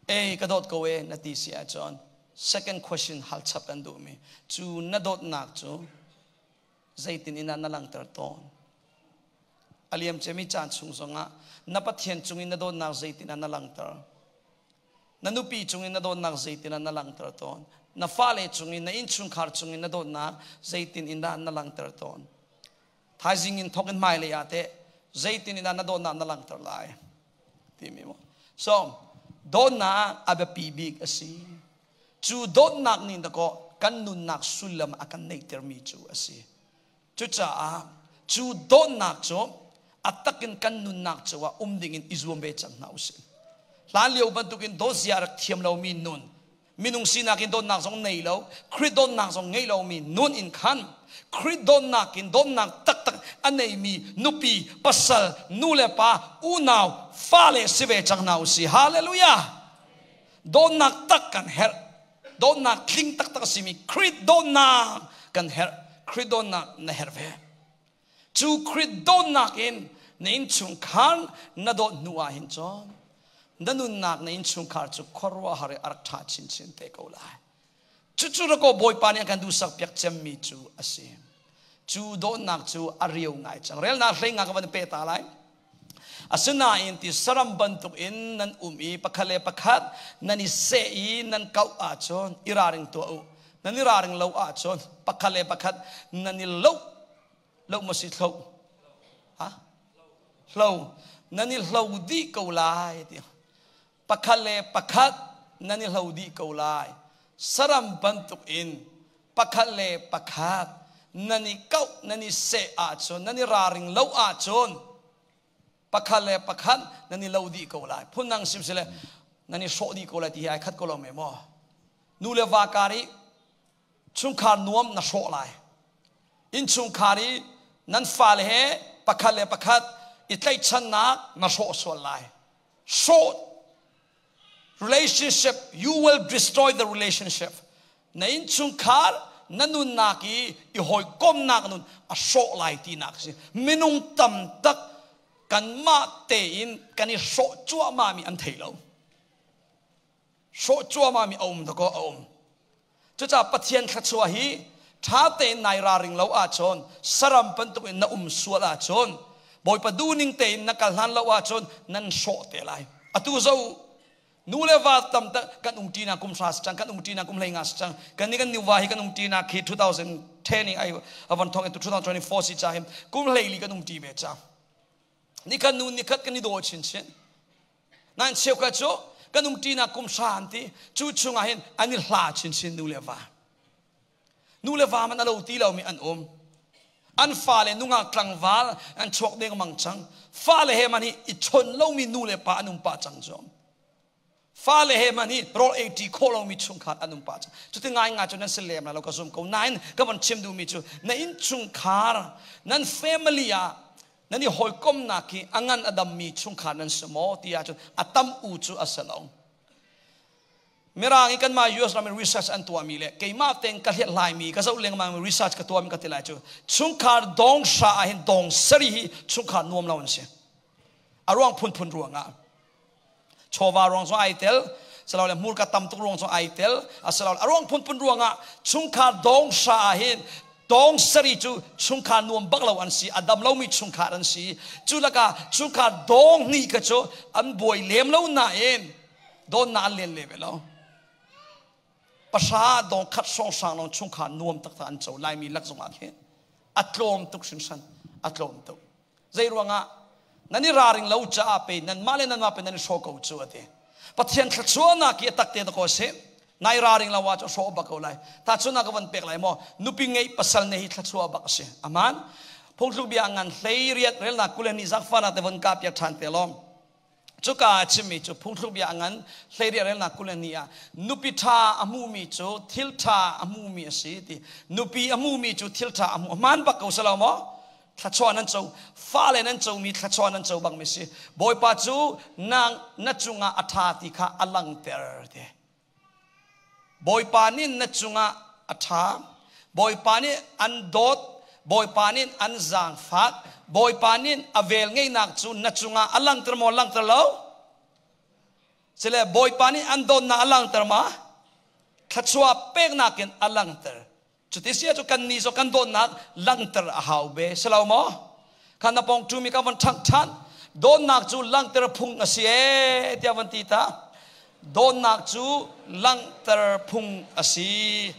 Ei, ka dawt ko e na ti si ahcun second question hal chap kan duhmi cu na dawtnak cu zeitin in na langhter tawn? A liamciami caan chung zongah na Pathian cungin na dawtnak zeitin ah na langhter? Na nupi cungin na dawtnak zeitin ah na langhter tawn? Na fale cungin, na innchungkhar cungin na dawtnak zeitin in dah na langhter tawn? Thaizing in thawk in hmailei ah teh zeitin in dah na dawtnak na langhter lai? Timi mu. So, dawtnak a biapi bik a si. Cu dawtnak nih dakaw kan nunnak sullam a kan neihtermi cu a si. Cucaah cu dawtnak cu a takin kan nunnak cu ah um dingin i zuam ve cang hna usih. Hlan lio bantukin dawtzia rak thiam lomi nun, minung sinak in dawtnak zong nei lo, Khrih dawtnak zong ngei lomi nun in khan Khrih dawtnak in dawtnak taktak a neimi nupi, pasal, nu le pa, unau, fale si ve cang hna usih. Hallelujah! Dawtnak tak kan herh. Dawtnak tling taktak a simi Khrih dawtnak kan herh. Khrih dawtnak na herh ve. Cu Khrih dawtnak in na innchungkhar na dawt hnu ah hin cun na nunnak na innchungkhar cu khuaruahhar i a rak ṭha chinchin te ko lai. Cucu rakaw Bawipa nih a kan duhsak piak cemmi cu a si. Cu dawtnak cu a rio ngai cang. Relnak hlei nga ka van pe ta lai. Asinain ti saram bantuk in nan um i pakhat le pakhat nan i seh i nan kauh ahcun i ralring tuah u. Nan i ralring lo ahcun pakhat le pakhat nan i loh loh maw si thlo? Ha? Hlo. Nan i hlo dih ko lai ti. Pakhat le pakhat nan i hlo dih ko lai. Saram bantuk in pakhat le pakhat nan i kauh nan i seh ahcun nan i raring lo ahcun pakhat le pakhat nan i lo dih ko lai phundang sim sile nan i hrawh dih ko lai ti hi ai khat ko lo me maw nu le va kar i chungkhar nuam na hrawh lai innchungkhar i nan fale he pakhat le pakhat i tlaihchannak na hrawh sual lai short relationship you will destroy the relationship na innchungkhar na nunnak i i hawikomnak nun a hrawh lai tinak si minung tam tak. Kanmah tein kan i hrawh cuahmah mi an thei lo. Hrawh cuahmah mi a um dakaw a um. Cucaah Pathian thluachuah hi ṭha tein nai raring lo ahcun saram bantuk in na um sual ahcun Bawipa duhning tein na kal hlan lo ahcun nan hrawh te lai. Atu zo nu le va tam kan um ṭi na kum hra si cang kan um ṭi na kum hlei nga si cang kan ni kan nuva hi kan um ṭi na khi 2010 i ai avan thong 2024 si cha hin kum hlei li kan um ṭi ve cang nikhat nu nikhat kan i daw chinchin Nain cheukhat cu kan umṭinak kum hra an ti. Cu chungah hin an i hla chinchin nu le va. Nu le va man a lo ti lomi an um. An fale nungak tlangval an chuak dengmang cang. Fale he man hi i chon lomi nu le pa an um pah cang cu. Fale he man hi rawl ei ṭi khawh lomi chungkhar an um pah cang. Cuti ngai ngai cu nan si lem lai lo ka zum ko. Nain ka van chim duhmi cu na innchungkhar, nan family ah nan i hawikomnak hi a ngan a dammi chungkhar nan si maw ti ahcun a tam u cu a si lo. Mirang i kanmah US ram in research an tuahmi le keimah tein ka hlethlaimi ka zoh lengmang mi research ka tuahmi ka ti lai cu chungkhar dong hra ah hin dong sari hi chungkhar nuam lo an si. A ruang phunphun ruangah chawva ruang zong ai tel salole hmurka tam tuk ruang zong ai tel asilole a ruang phunphun ruangah chungkhar dong hra ah hin dong sari cu chungkhar nuam bak lo an si a dam lomi chungkhar an si cu lakah chungkhar dong hnih kha cu an buai lem lo nain don na an len le ve lo pahra dong khat song sang long chungkhar nuam taktak an co laimi lak zongah khin a tlawm tuk hringhran a tlawm tuk Zei ruangah nan i raring lo caah pe nanmah le nanmah pe nan i hrawh ko cu a ti. Pathian thluachuahnak hi a tak te ko si. Nai raring lo ah cu hrawh bak ko lai. Ta cu na ka van pek lai maw? Nupi ngeih pasal ne hi thluachuah bak a si. Aman. Phungthluk bia ngan hlei riat relnak kulen ni zakfana te von ka piak than te lom. Cuka ah chimmi cu phungthluk bia ngan hleiriah relnak 22 ah nupi ṭha a hmumi cu thil ṭha a hmumi a si ti. Nupi a hmumi cu thil ṭha a hmu. Hmaan bak ko si lo maw? Thluachuah nan co, fale nan comi thluachuah nan co bangmi si. Bawipa cu nang na cungah a ṭha ti kha a langter ti. Bawipa nih na cungah a ṭha. Bawipa nih an dawt. Bawipa nih an zaangfak. Bawipa nih a velngeihnak cu na cungah a langhter maw langhter lo? Sile Bawipa nih an dawtnak a langhter ma? Thluachuah peknak in a langhter. Cuti si cu kan nih cu kan dawtnak langhter a hau ve si lo maw? Khan na pong ṭumi ka van ṭhangh ṭhan. Dawtnak cu langhter phung a si ee tiah van ti ta. Dawtnak cu langhter phung a si.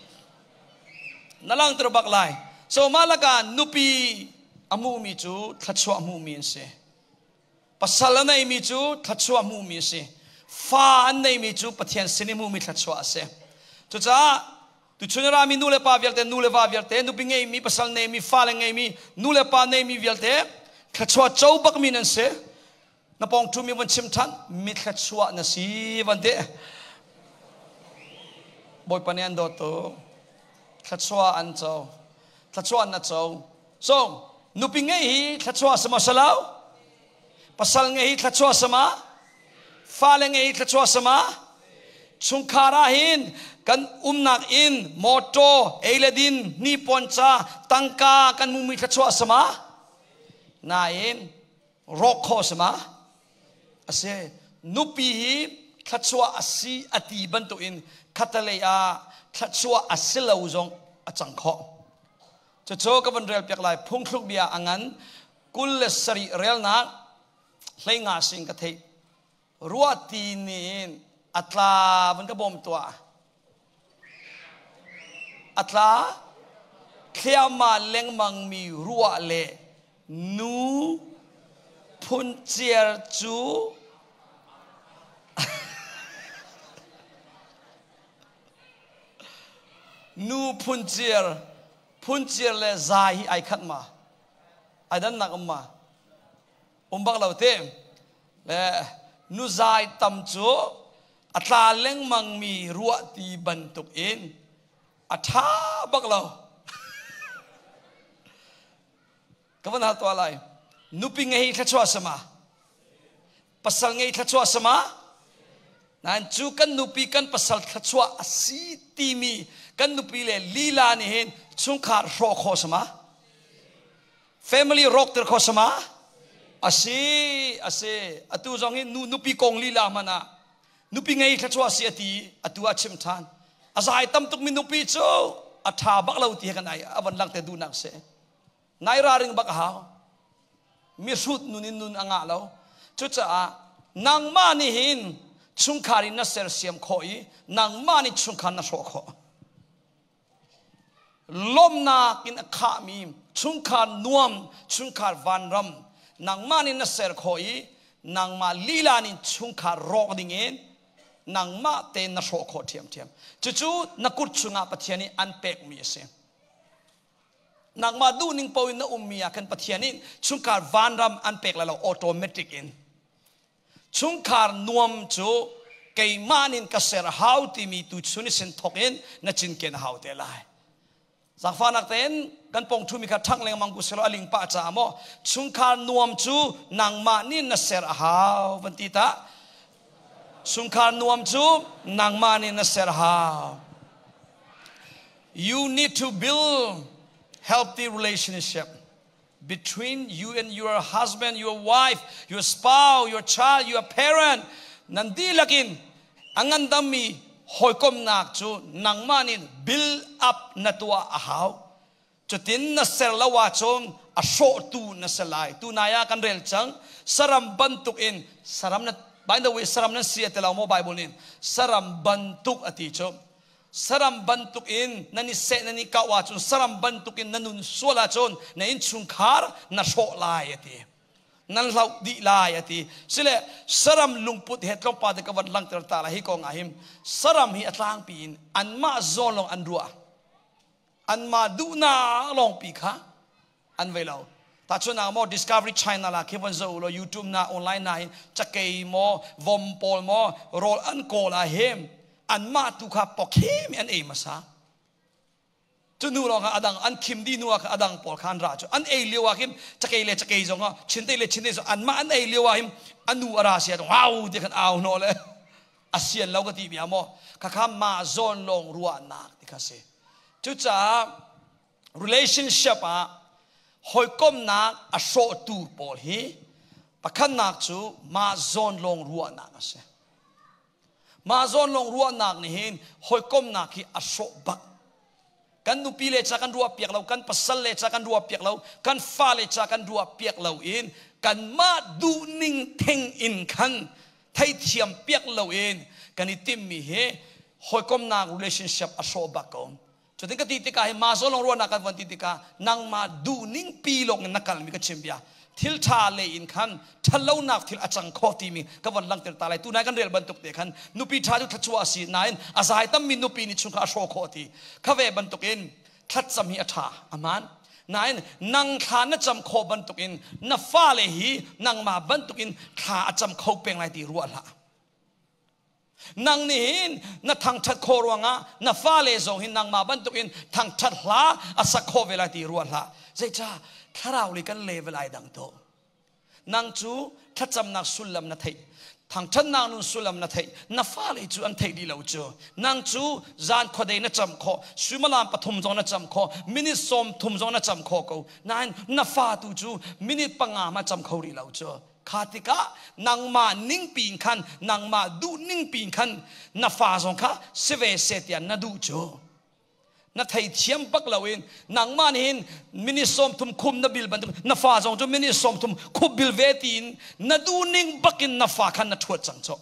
Na langhter bak lai. So mah lakah nupi a hmuhmi cu thluachuah hmuhmi an si. Pasal a neimi cu thluachuah hmuhmi a si. Fa an neimi cu Pathian sin i hmuhmi thluachuah a si. Cucaah tuchun rami nu le pa vialte, nu le va vialte, nupi ngeimi, pasal neimi, fale ngeimi, nu le pa neimi vialte thluachuah co bakmi nan si. Na pawng ṭhumi van chim ṭhan, mi thluachuah na si van ti. Bawipa nih an dawt tu. Thluachuah an co. Thluachuah na co. So, nupi ngeih hi thluachuah sama salo? Pasal ngeih hi thluachuah sama? Fale ngeih hi thluachuah sama? Chungkhar ah hin kan umnak inn, motor, ei le din, hnipuan ca, tangka kan mumi thluachuah sama? Nain rawk khawh sama? Asi. Nupi hi thluachuah a si a ti bantukin khatalei ah thluachuah a si lo zong a cang khawh. Cucu ka van rel piak lai phungthluk bia a ngan 27 relnak 15 sing ka theih. Ruahti nih a tla van ka bawm tuah. A tla thliahmah lengmang mi ruah le nu phunciar cu Nu phunciar, phunciar le zai hi ai khat ma? Ai dannak um ma? Um bak lo te. Le nu zai tam cu a tla lengmang mi ruah ti bantuk in a ṭha bak lo. Ka van hal tuah lai. Nupi ngei thluachuah sama? Pasal ngei thluachuah sama? Nain cu kan nupi kan pasal thluachuah a si timi kan nupi le lila nih hin chungkhar hrawh khawh sama? Family rawk ter khawh sama? Asi, asi. Atu zong hi nu nupi kong lila hmanh ah nupi ngei thluachuah si a ti atu ah chim ṭhan. A zai tam tukmi nupi cu a ṭha bak lo ti he kan ai a van langhter duhnak si. Nai raring bak a hau. Mihrut nun in nun a ngah lo. Cucaah nangmah nih hin chungkhar in na sersiam khawh i nangmah nih chungkhar na hrawh khawh. Lawmhnak in a khahmi chungkhar nuam, chungkhar vanram nangmah nih na ser khawh i nangmah lila nih chungkhar rawk dingin nangmah tein na hrawh khawh ṭhiamṭhiam. Cucu na kut chungah Pathian nih an pekmi a si. Nangmah duhning paoh in na ummi ah khan Pathian nih chungkhar vanram an pek lai lo automatic in. Chungkhar nuam cu keimah nin ka ser hau timi tu chun i sin thok in na cinken a hau te lai. Zaangfahnak tein kan pong thumi kha ṭhang lengmang ku selaw a ling pah caah maw chungkhar nuam cu nangmah nih na ser a hau van ti ta. Chungkhar nuam cu nangmah nih na ser hau. You need to build healthy relationship between you and your husband, your wife, your spouse, your child, your parent. Nan dihlak in a ngandammi hawikomnak cu nangmah nih build up na tuah a hau. Cutin na ser lo ahcun a hrawhtu na si lai. Tunai ah kan rel cang. Saram bantuk in saram na by the way saram nan si a ti lo maw Bible nih saram bantuk a ti cu saram bantuk in nan i seh nan i kau ahcun saram bantuk in na nun sual ahcun na innchungkhar na hrawh lai a ti nan hloh dih lai a ti sile saram lungput he tlawmpal te ka van langhter ta lai hi kong ah hin saram hi a tlangpi in anmah zawn lawng an ruah anmah duhnak lawngpi kha an vei lo tahchunhnak maw Discovery China la khi von zoh law YouTube na online na hin cakei maw vom pawl maw rawl an kawl ah him anmah tu kha pawkhim an ei hmasa cu nu lawng ah adang an khim di nu ah adang pawl kha an ra cu an ei lio ah khin cakei le cakei zong ah chinte le chinte zong anmah an ei lio ah hin anu a ra sia wow ti khan au hno le a sian lo ka ti bia maw khakha ma zawn lawng ruahnak ti kha si cucaah relationship ah hawikomhnak a hrawhtu pawl hi pakhatnak cu mah zawn lawng ruahnak a si. Mah zawn lawng ruahnak nih hin hawikomhnak hi a hrawh bak. Kan nupi le ca kan ruah piak lo, kan pasal le ca kan ruah piak lo, kan fale ca kan ruah piak lo in kanmah duhning theng in khan theithiam piak lo in kan i timmi hi hawikomhnak relationship a hrawh bak ko. Cutin ka ti tikah hi mah zawn lawng ruahnak kan von ti tikah nangmah duhning pi lawng in na kalmi ka chim bia. Thil ṭha lei in khan ṭhatlonak thil a cang kho timi ka von langhter ta lai. Tunai kan rel bantuk te khan nupi ṭha cu thluachuah a si nain a zai tammi nupi nih chungkhar a hrawh khawh ti. Kha ve bantukin thlacam hi a ṭha a hmaan. Nain nang thla na cam khawh bantukin na fale hi nangmah bantukin thla a cam kho peng lai ti ruah hlah. Nang nih hin na thangṭhat khawh ruangah na fale zong hin nangmah bantukin thangṭhat hla a sak khawh ve lai ti ruah hlah. Zeicah thlarau li kan level ai dang to. Nang cu thlacamnak sullam na theih. Thangṭhatnak nun sullam na theih. Na fale cu an theih dih lo cu. Nang cu zan khuadei na cam khawh, suimilam pathum zong na cam khawh, minute 30 zong na cam khawh ko. Nain na fa tu cu minute 5 ma cam kho rih lo cu. Kha tikah nangmah ningpi in khan nangmah duh ningpi in khan na fa zong kha si ve seh tiah na duh cu. Na theithiam bak loin nangmah nih hin minute 30 khum na bil bantuk na fa zong cu minute 30 khup bil ve tiin na duh ning bakin na fa khan na ṭhuat cang cu.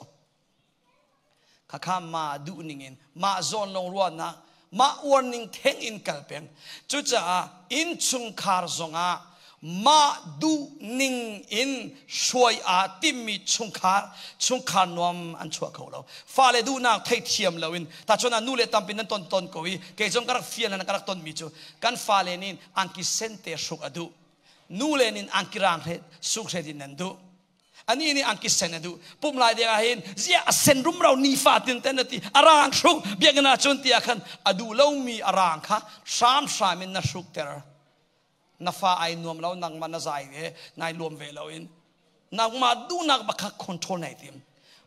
Khakha mah duh ning in mah zawn lawng ruahnak mah uar ning theng in kal peng. Cucaah innchungkhar zongah mah duh ning in hruai aa timmi chungkhar chungkhar nuam an chuah kho lo. Fale duhnak theithiam loin tahchun ah nu le tampi nan ton ton ko i kei zong ka rak fial na ka rak tonmi cu kan fale nih angki sen te hruk a duh. Nu le nih angki rang he suk hret in nan duh. Ani nih angki sen a duh. Pum lai ding ah hin ziah a sen rumro nifa tin ten a ti a rang hruk biakinn ah cun ti ah khan a duh lomi a rang kha hramhram in na hrukter. Na fa ai nuam lo nangmah na zai ve nai luam ve lo in nangmah duhnak bak kha control nai tim.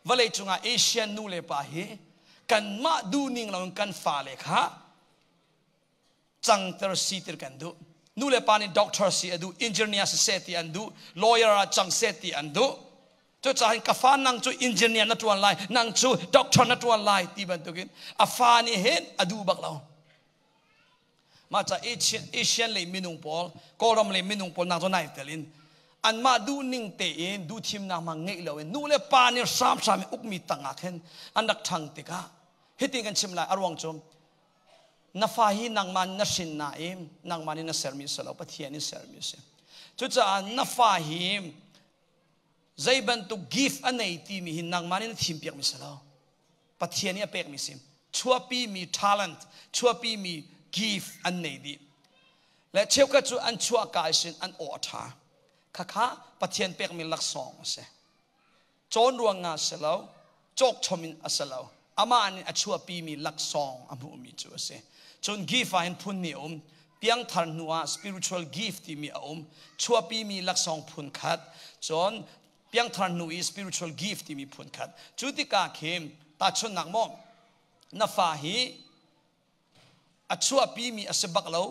Vawlei cungah Asian nu le pa hi kanmah duhning lo in kan fale kha cangter sitir kan duh. Nu le pa nih doctor si a duh, engineer si seh ti an duh, lawyer ah cang seh ti an duh. Cucaah ka fa nang cu engineer na tuan lai, nang cu doctor na tuan lai ti bantukin a fa nih hin a duh bak lo. Mah ca Asian lei minung pawl, Kawlram lei minung pawl nang cu nai tel in anmah duhning tein duhthimnak hmang ngeih loin nu le pa nih hramhram in ukmi tangah khin an rak ṭhang tikah hitin kan chim lai a ruang cu na fa hi nangmah na hrin nain nangmah nih na sermi si lo Pathian nih sermi a si cucaah na fa hi zei bantuk gift a nei timi hi nangmah nih na thimpiakmi si lo Pathian nih a pekmi si chuahpi mi talent chuahpi mi gift an nei dih le cheukhat cu an chuahka sin an aw a ṭha khakha Pathian pekmi laksawng a si cawn ruangah si lo cawk chom in a si lo amah nih a chuahpimi laksawng a hmuhmi cu a si cun gift ah hin phun hnih a um piangthar hnu ah spiritual gift timi a um chuahpimi laksawng phun khat cun piangthar hnu i spiritual gift timi phun khat cu tikah khin tahchunhnak maw na fa hi a chuahpimi a si bak lo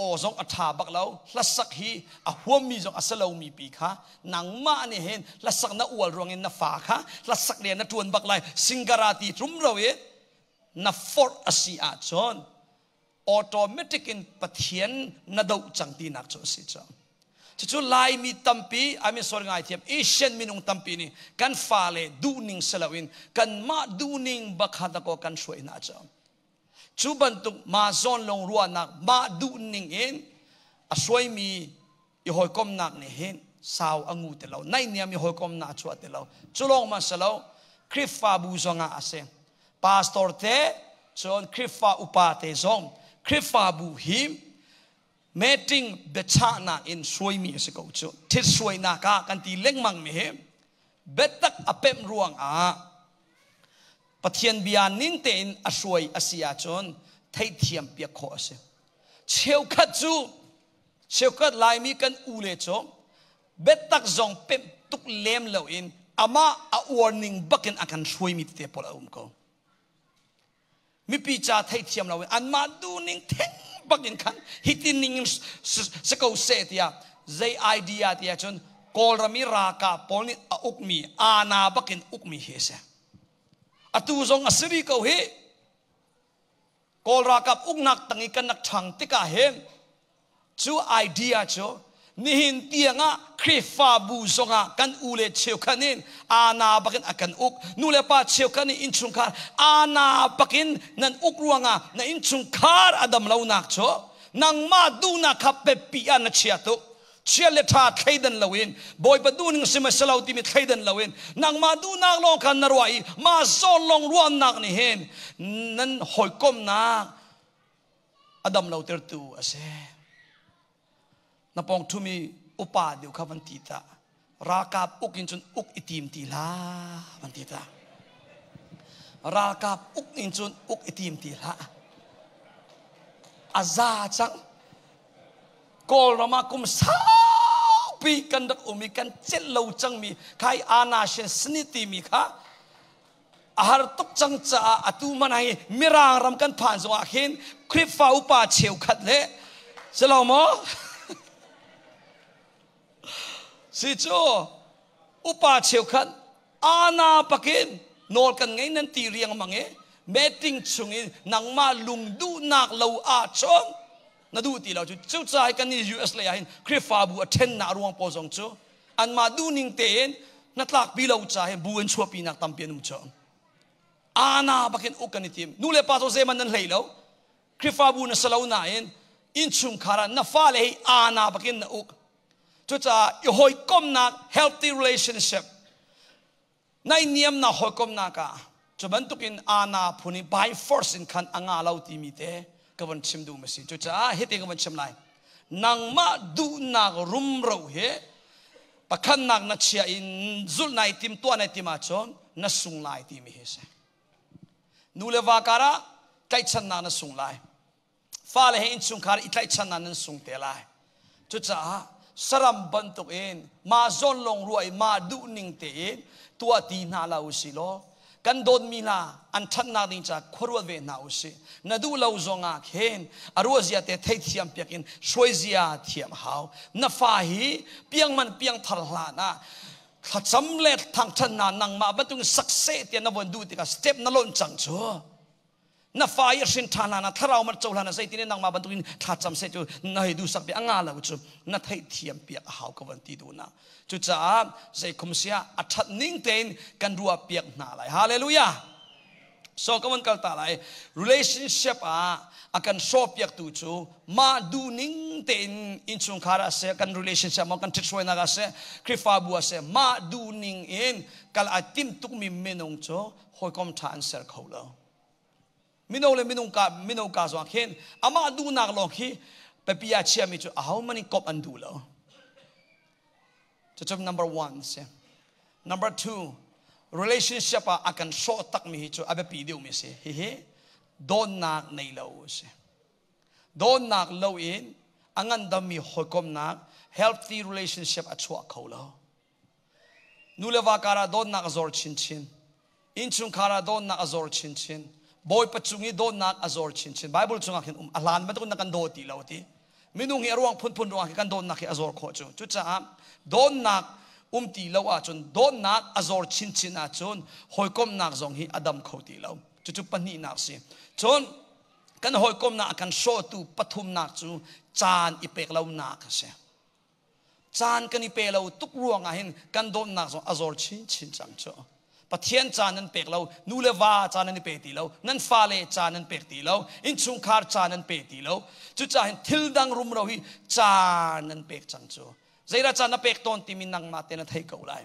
aw zong a ṭha bak lo hlasak hi a huammi zong a si lomi pi kha nangmah nih hin hlasak na ual ruangin na fa kha hlasak le na ṭuan bak lai singara ti rumro i na forh a si ahcun automatic in Pathian na doh cang tinak cu a si cu cucu Laimi tampi I mean sorry ngai thiam Asian minung tampi nih kan fale duhning si loin kanmah duhning bakha dakaw kan hruai hna cu Cu bantuk mah zawn lawng ruahnak, mah duhning in a hruaimi i hawikomnak nih hin sau a ngu ti lo. Naihniam i hawikomnak a chuah ti lo. Cu lawng ma si lo, Khrihfabu zongah a si. Pastor te, cun Khrihfa upa te zong Khrihfabu hi meeting biachahnak in hruaimi a si ko cu. Thit hruainak ah kan ti lengmang mi hi biatak a pemh ruangah Pathian bia ning tein a hruai a si ahcun theihthiam piak khawh a si. Cheukhat cu cheukhat Laimi kan u le cu biatak zong pemh tuk lem loin amah a uar ning bakin a kan hruaimi tete pawl a um ko. Mipi ca theihthiam loin anmah duhning theng bakin khan hitin ning in si ko seh tiah zei idea tiah cun Kawlram i ralkap pawl nih a ukmi ana bakin ukmi hi a si. Atu zong a si rih ko hi. Kawl ralkap uknak tang i kan rak ṭhang tikah hin cu idea cu nihin tiangah Khrihfabu zongah kan u le cheukhat nih ana bakin a kan uk nu le pa cheukhat nih innchungkhar ana bakin nan uk ruangah na innchungkhar a dam lonak cu nangmah duhnak kha pepi ah na chia tuk chia le ṭha thleidan loin Bawipa duhning si ma si lo timi thleidan loin nangmah duhnak lawng khan na ruah i mah zawn lawng ruahnak nih hin nan hawikomnak a dam lo tertu a si na pawng ṭhumi upa deuh kha van ti ta ralkap uk in cun uk i tim ti hlah van ti ta ralkap uk in cun uk i tim ti hlah a za cang Kawlram ah kum saupi kan rak um i kan celh lo cangmi khai anashin sni timi kha a har tuk cang caah atu man hi Mirang ram kan phan zongah khin Khrihfa upa cheukhat le si lo maw si cu upa cheukhat ana pakin nawl kan ngei nan ti riangmang i meeting chungin nangmah lungduhnak lo ahcun na duh ti lo cu cucaah kan nih US lei ah hin Khrihfabu a ṭhennak ruang pawl zong cu anmah duhning tein hnatlakpi lo ca hin bu an chuahpinak tampi an um cu ana bakin uk kan i tim nu le pa cu zeihmanh nan hlei lo Khrihfabu na si lo nain innchungkhar ah na fale hi ana bakin na uk cucaah i hawikomnak healthy relationship Naihniamnak hawikomnak ah cu bantukin ana phun i by force in khan a nga lo timi te ka von chim duh ma si. Cucaah hitin ka von chim lai. Nangmah duhnak rumro hi pakhatnak na chia in zulh nai tim tuah nai tim ahcun na sung lai timi hi si. Nu le va karah tlaihchannak na sung lai. Fale he innchungkhar i tlaihchan ah nan sung te lai. Cucaah saram bantukin mah zawn lawng ruah i mah duhning tein tuah ti hna la u si law. Kan dawtmi hna an ṭhatnak ding ca khuaruat ve hna usih. Na duh lo zongah khin a ruahzia te theithiam piak in hruaizia thiam hau. Na fa hi piangman piangthar hlan ah thlacam le thangṭhat hna nangmah bantuk success tiah na von duh tikah step na lonh cang cu. Na fa i hrin ṭhan hlan ah thlarau man cohlan ah zeitin nangmah bantukin thlacam seh cu na hei duhsak piak a nga lo cu na theihthiam piak a hau ka van ti duh na. Cucaah zeikhum sia a ṭhat ning tein kan ruah piak hna lai. Hallelujah. So ka van kal ta lai. Relationship ah a kan hrawh piaktu cu mah duhning tein innchungkhar ah seh, kan relationship ah kan ṭhithruainak ah seh, Khrihfabu ah seh, mah duhning in kal ai tim tukmi minung cu hawikom ṭha an ser kho lo. Mino le minung ka mino ka zong khin amah duhnak lawng khi papi ah chiami cu ahohmanh in kop an duh lo. Cucu number one si. Number two, relationship ah a kan hrawh takmi hi cu a biapi deuhmi si. Hihi dawtnak nei lo a si. Dawtnak lo in a ngandammi hawikomnak healthy relationship a chuah kho lo. Nu le va karah dawtnak a zor chinchin. Innchungkhar ah dawtnak a zor chinchin. Bawipa cung i dawtnak a zor chinchin. Bible chungah khin um a hlan bantuk na kan daw ti lo ti. Minung hi a ruang phunphun ruangah kan dawtnak hi a zor khawh cu. Cucaah dawtnak um ti lo ahcun dawtnak a zor chinchin ahcun hawikomhnak zong hi a dam kho ti lo. Cucu pahnihnak si. Cun kan hawikomhnak a kan hrawhtu pathumnak cu caan i pek lonak a si. Caan kan i pe lo tuk ruangah hin kan dawtnak zong a zor chinchin cang cu. Pathian caan nan pek lo, nu le va caan nan i pe ti lo, nan fale caan nan pek ti lo, innchungkhar caan nan pe ti lo. Cucaah hin thil dang rumro hi caan nan pek cang cu. Zeidah caan na pek tawn timi nangmah te na thei ko lai.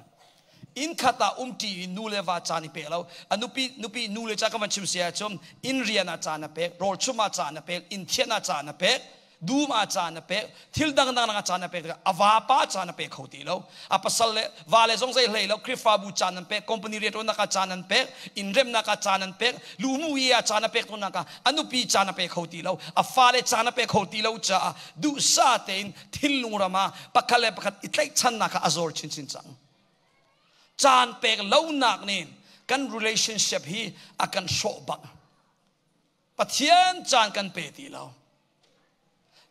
Inn khat ah umṭi i nu le va caan i pe lo. A nupi nupi nu le ca ka van chim si ahcun inn rian ah caan a pek, rawl chum ah caan a pek, inn thianh ah caan a pek, dum ah caan a pek thil dangdang ah caan a pek tikah a vapa caan a pe kho ti lo a pasal le va le zong zei hlei lo Khrihfabu caan an pek company rianṭuannak ah caan an pek inn remnak ah caan an pek lumu i ah caan a pek tawnnak ah a nupi caan a pe kho ti lo a fale caan a pe kho ti lo caah duhsah tein thinlung ram ah pakhat le pakhat i tlaihchannak kha a zor chinchin cang caan pek lonak nih kan relationship hi a kan hrawh bak Pathian caan kan pe ti lo.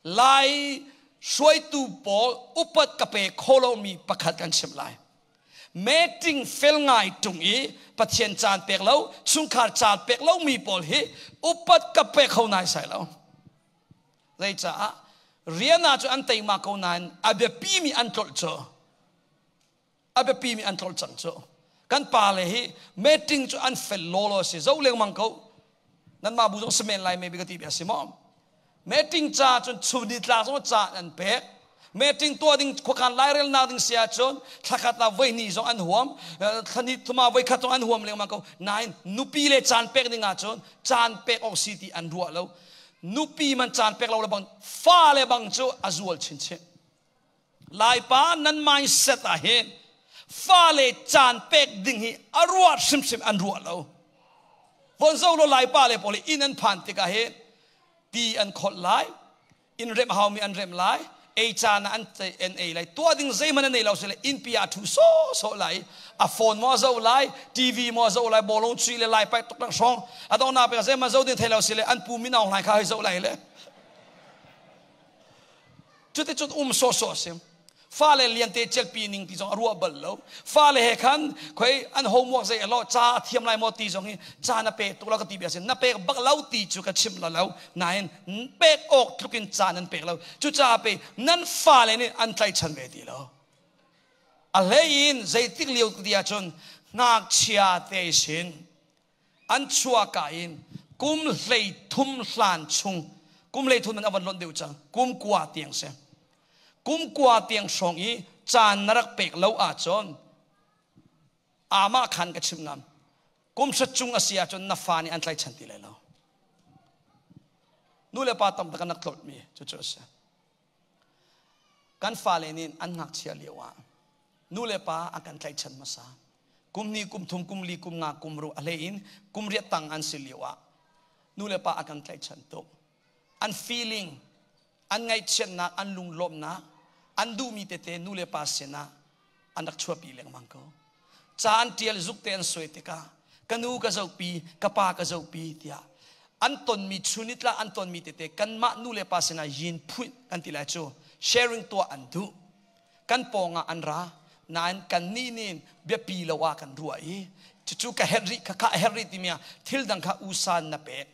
Lai hruaitu pawl upat ka pe kho lomi pakhat kan chimh lai. Meeting fel ngai tung i Pathian caan pek lo, chungkhar caan pek lomi pawl hi upat ka pe kho nai sai lo. Zeicaah rian ah cu an teima ko nain a biapimi an tlolh cu a biapimi an tlolh cang cu kan pa le hi meeting cu an fel lawlaw si zo lengmang ko nanmah bu zong semen lai maybe ka ti bia si maw meeting ca cun chun tlak zong ca an pek meeting tuah ding khuakhan lairel nak ding si ahcun thlakhat ah voi hnih zong an huam thlani thuma voi khat zong an huam lengmang ko nain nupi le caan pek ding ahcun caan pek awk si ti an ruah lo nupi man caan pek lo le bang fa le bang cu a zual chinchin Laipa nan mindset ah hin fale caan pek ding hi a ruah hrimhrim an ruah lo. Von zo lo Laipa le pawl inn an phan tikah hin ti an kholh lai, inn remh haumi an remh lai, ei caan ah an an ei lai, tuah ding zeihmanh an nei lo sile innpi ah thu sawh sawh lai, a phone maw a zoh lai, TV maw a zoh lai, bawlung chuih le lai paih tuk lang hrawng, a donghnak pek zeihmanh zoh ding thei lo sile an pu min aung hlaing kha hei zoh lai le. Cuticun um sawhsawh a si. Fale liante celpi ning ti zong a ruah bal lo. Fale he khan khoi an homework zei alo ca a thiam lai maw ti zong hi ca na pe tuk lo ka ti bia sin na pek bak lo ti cu ka chim lo lo nain pek awk tluk in ca nan pek lo cucaah pe nan fale nih an tlaichan ve ti lo a hlei in zeitik lio ti ahcun ngakchia te sin An chuahka in kum 13 hlan chung, kum 13 in a van lonh deuh cang, kum 9 tiang si. Kum 9 tiang hrawng i caan na rak pek lo ahcun amah khan ka chim ngam. Kum hrat cung a si ahcun na fa nih an tlaichan ti lai lo. Nu le pa tam tak an rak tlolhmi cucu a si. Kan fale nih an ngakchia lio ah nu le pa an kan tlaihchan hmasa. Kum hnih, kum thum, kum li, kum nga, kum ru a hlei in kum riat tang an si lio ah nu le pa a kan tlaihchan tuk. An feeling, an ngaihchiatnak, an lunglawmhnak, an duhmi tete nu le pa sinah an rak chuahpi lengmang ko. Ca an ṭial zuk te an suai tikah Ka nu ka zohpi, ka pa ka zohpi tiah an tonmi chunitla an tonmi tete kanmah nu le pa sinah yin phuih kan ti lai cu, sharing tuah an duh. Kan pawngah an ra nain kan nih nih biapi lo ah kan ruah i cucu ka herh rih, kha a herh rih timi ah thil dang kha usan na pek.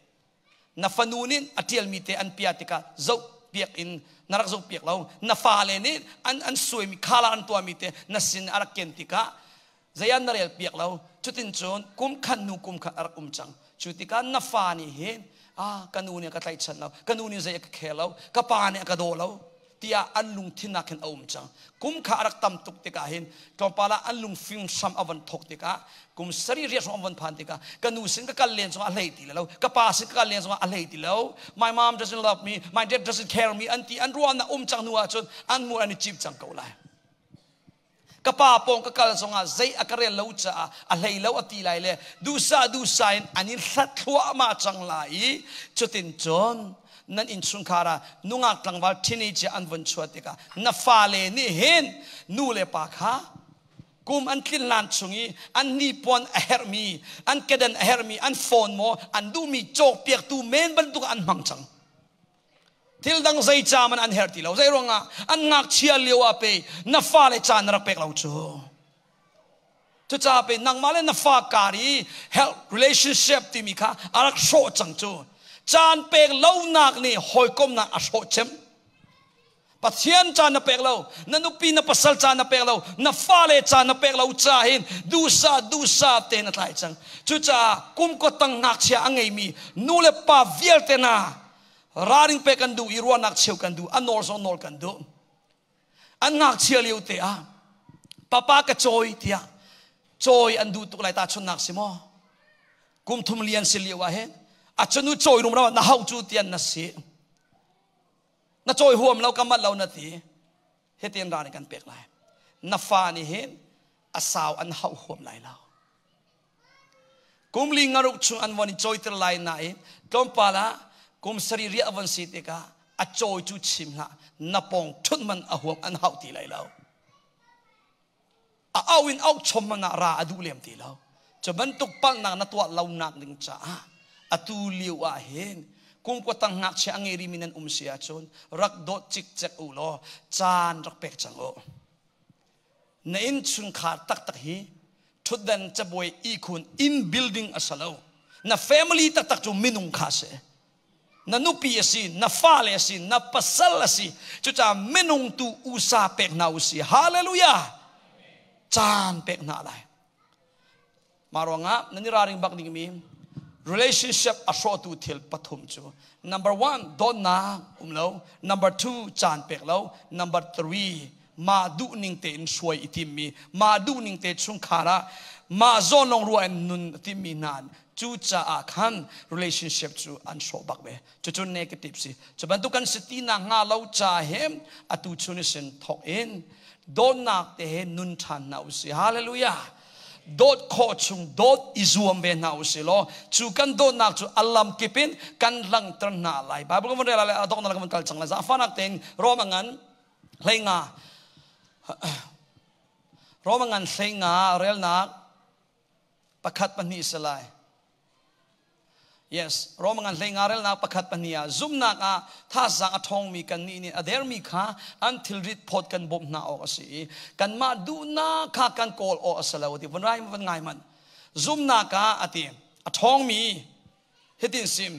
Na fanu nih a ṭialmi te an pia tikah zoh piak in na rak zoh piak lo. Na fale nih an suaimi khala an tuahmi te na sin a rak ken tikah zei ah na rel piak lo. Cutin cun kum khat hnu kum khat a rak um cang. Cu tikah na fa nih hin, ah, ka nu nih a ka tlaihchan lo, ka nu nih zei a ka khel lo, ka pa nih a ka daw lo tiah an lungthin ah khin a um cang. Kum kha a rak tam tuk tikah hin tlawmpal ah an lungfing hram a von thok tikah, kum sarih riat hrawng a von phan tikah, ka nu sin ka kal len zongah a hlei ti lo, ka pa sin ka kal len zongah a hlei ti lo, my mom doesn't love me, my dad doesn't care me an ti. An ruahnak um cang hnu ahcun an hmur an i cip cang ko lai. Ka pa pawng ka kal zongah zei a ka rel lo caah a hlei lo a ti lai le duhsah duhsah in an in hlat thluahmah cang lai i cutin cun nan innchungkhar ah nungak tlangval teenager an von chuah tikah na fale nih hin nu le pa kha kum an tlin lan chung i an hnipuan a herhmi, an kedan a herhmi, an phone maw, an duhmi cawkpiaktu men bantuk an hmang cang. Thil dang zei ca man an herh ti lo. Zei ruangah? An ngakchia lio ah pe na fale caan na rak pek lo cu. Cucaah pe nangmah le na fa kar i health relationship timi kha a rak hrawh cang cu. Caan pek lonak nih hawikomnak a hrawh cem. Pathian caan na pek lo, na nupi na pasal caan na pek lo, na fale caan na pek lo ca hin duhsah duhsah tein a tlai cang. Cucaah kum kotang ngakchia a ngeimi nu le pa vialte hna, ralring pek kan duh i ruahnak cheu kan duh, a nawl zong nawl kan duh. An ngakchia lio te ah papa ka cawi tiah cawi an duh tuk lai. Ta chunnak si maw, kum thum lian si lio ah hin a chunu cawi rum na hau cu tian na si na cawi huam lo, ka mat lo na ti. Hitin ral kan pek lai, na fa nih hin a sau an hauh huam lai lo. Kum li ngaruk chung an von i cawiter lai nain tlawmpal ah kum sarih riah von si tikah a cawi cu chim hlah, na pawng ṭhut man a huam an hauh ti lai lo. A au in auh chom man ah ra a duh lem ti lo. Cu bantuk palhnak na tuah lo nak ding caah atu lio ah hin kum kua tang ngakchia a ngei rimi nan um si ahcun rak dawt cikcek u law caan rak pek cang u. Na innchungkhar taktak hi ṭhutdan, cabuai, ihkhun, inn building a si lo. Na family taktak cu minung kha a si. Na nupi a si, na fale a si, na pasal a si. Cucaah minung tu usa pek hna u si. Hallelujah! Caan pek hna lai. Mah ruangah nan i ralring bak dingmi relationship a hrawhtu thil pathum cu: number one, dawtnak um lo; number two, caan pek lo; number three, mah duhning tein hruai i timmi, mah duhning te chungkhar ah mah zawn lawng ruah in nun a timmi hna. Cucaah khan relationship cu an hrawh bak ve. Cucu negative si. Cu bantuk kan si ti nak hnga lo ca he atu chun sin thok in dawtnak te he nun ṭhan hna u si. Hallelujah! Dawt khawh chung dawt i zuam ve hna u si law cu kan dawtnak cu alam kip in kan langhter hna lai. Bible kan von rel lai, adok na kan von kal cang lai. Zaangfahnak tein Roma ngan 15, Roma ngan 15 relnak pakhat pahnih si lai. Yes, Roma ngan 15 relnak pakhat pahnih ah, zumnak ah thazaang a ṭhawngmi kannih nih a dermi kha an thilrit phawt kan bawmh hna awk a si i kanmah duhnak kha kan kawl awk a si lo ti. Vun rai van ngai man. Zumnak ah a ti a ṭhawngmi hitin sim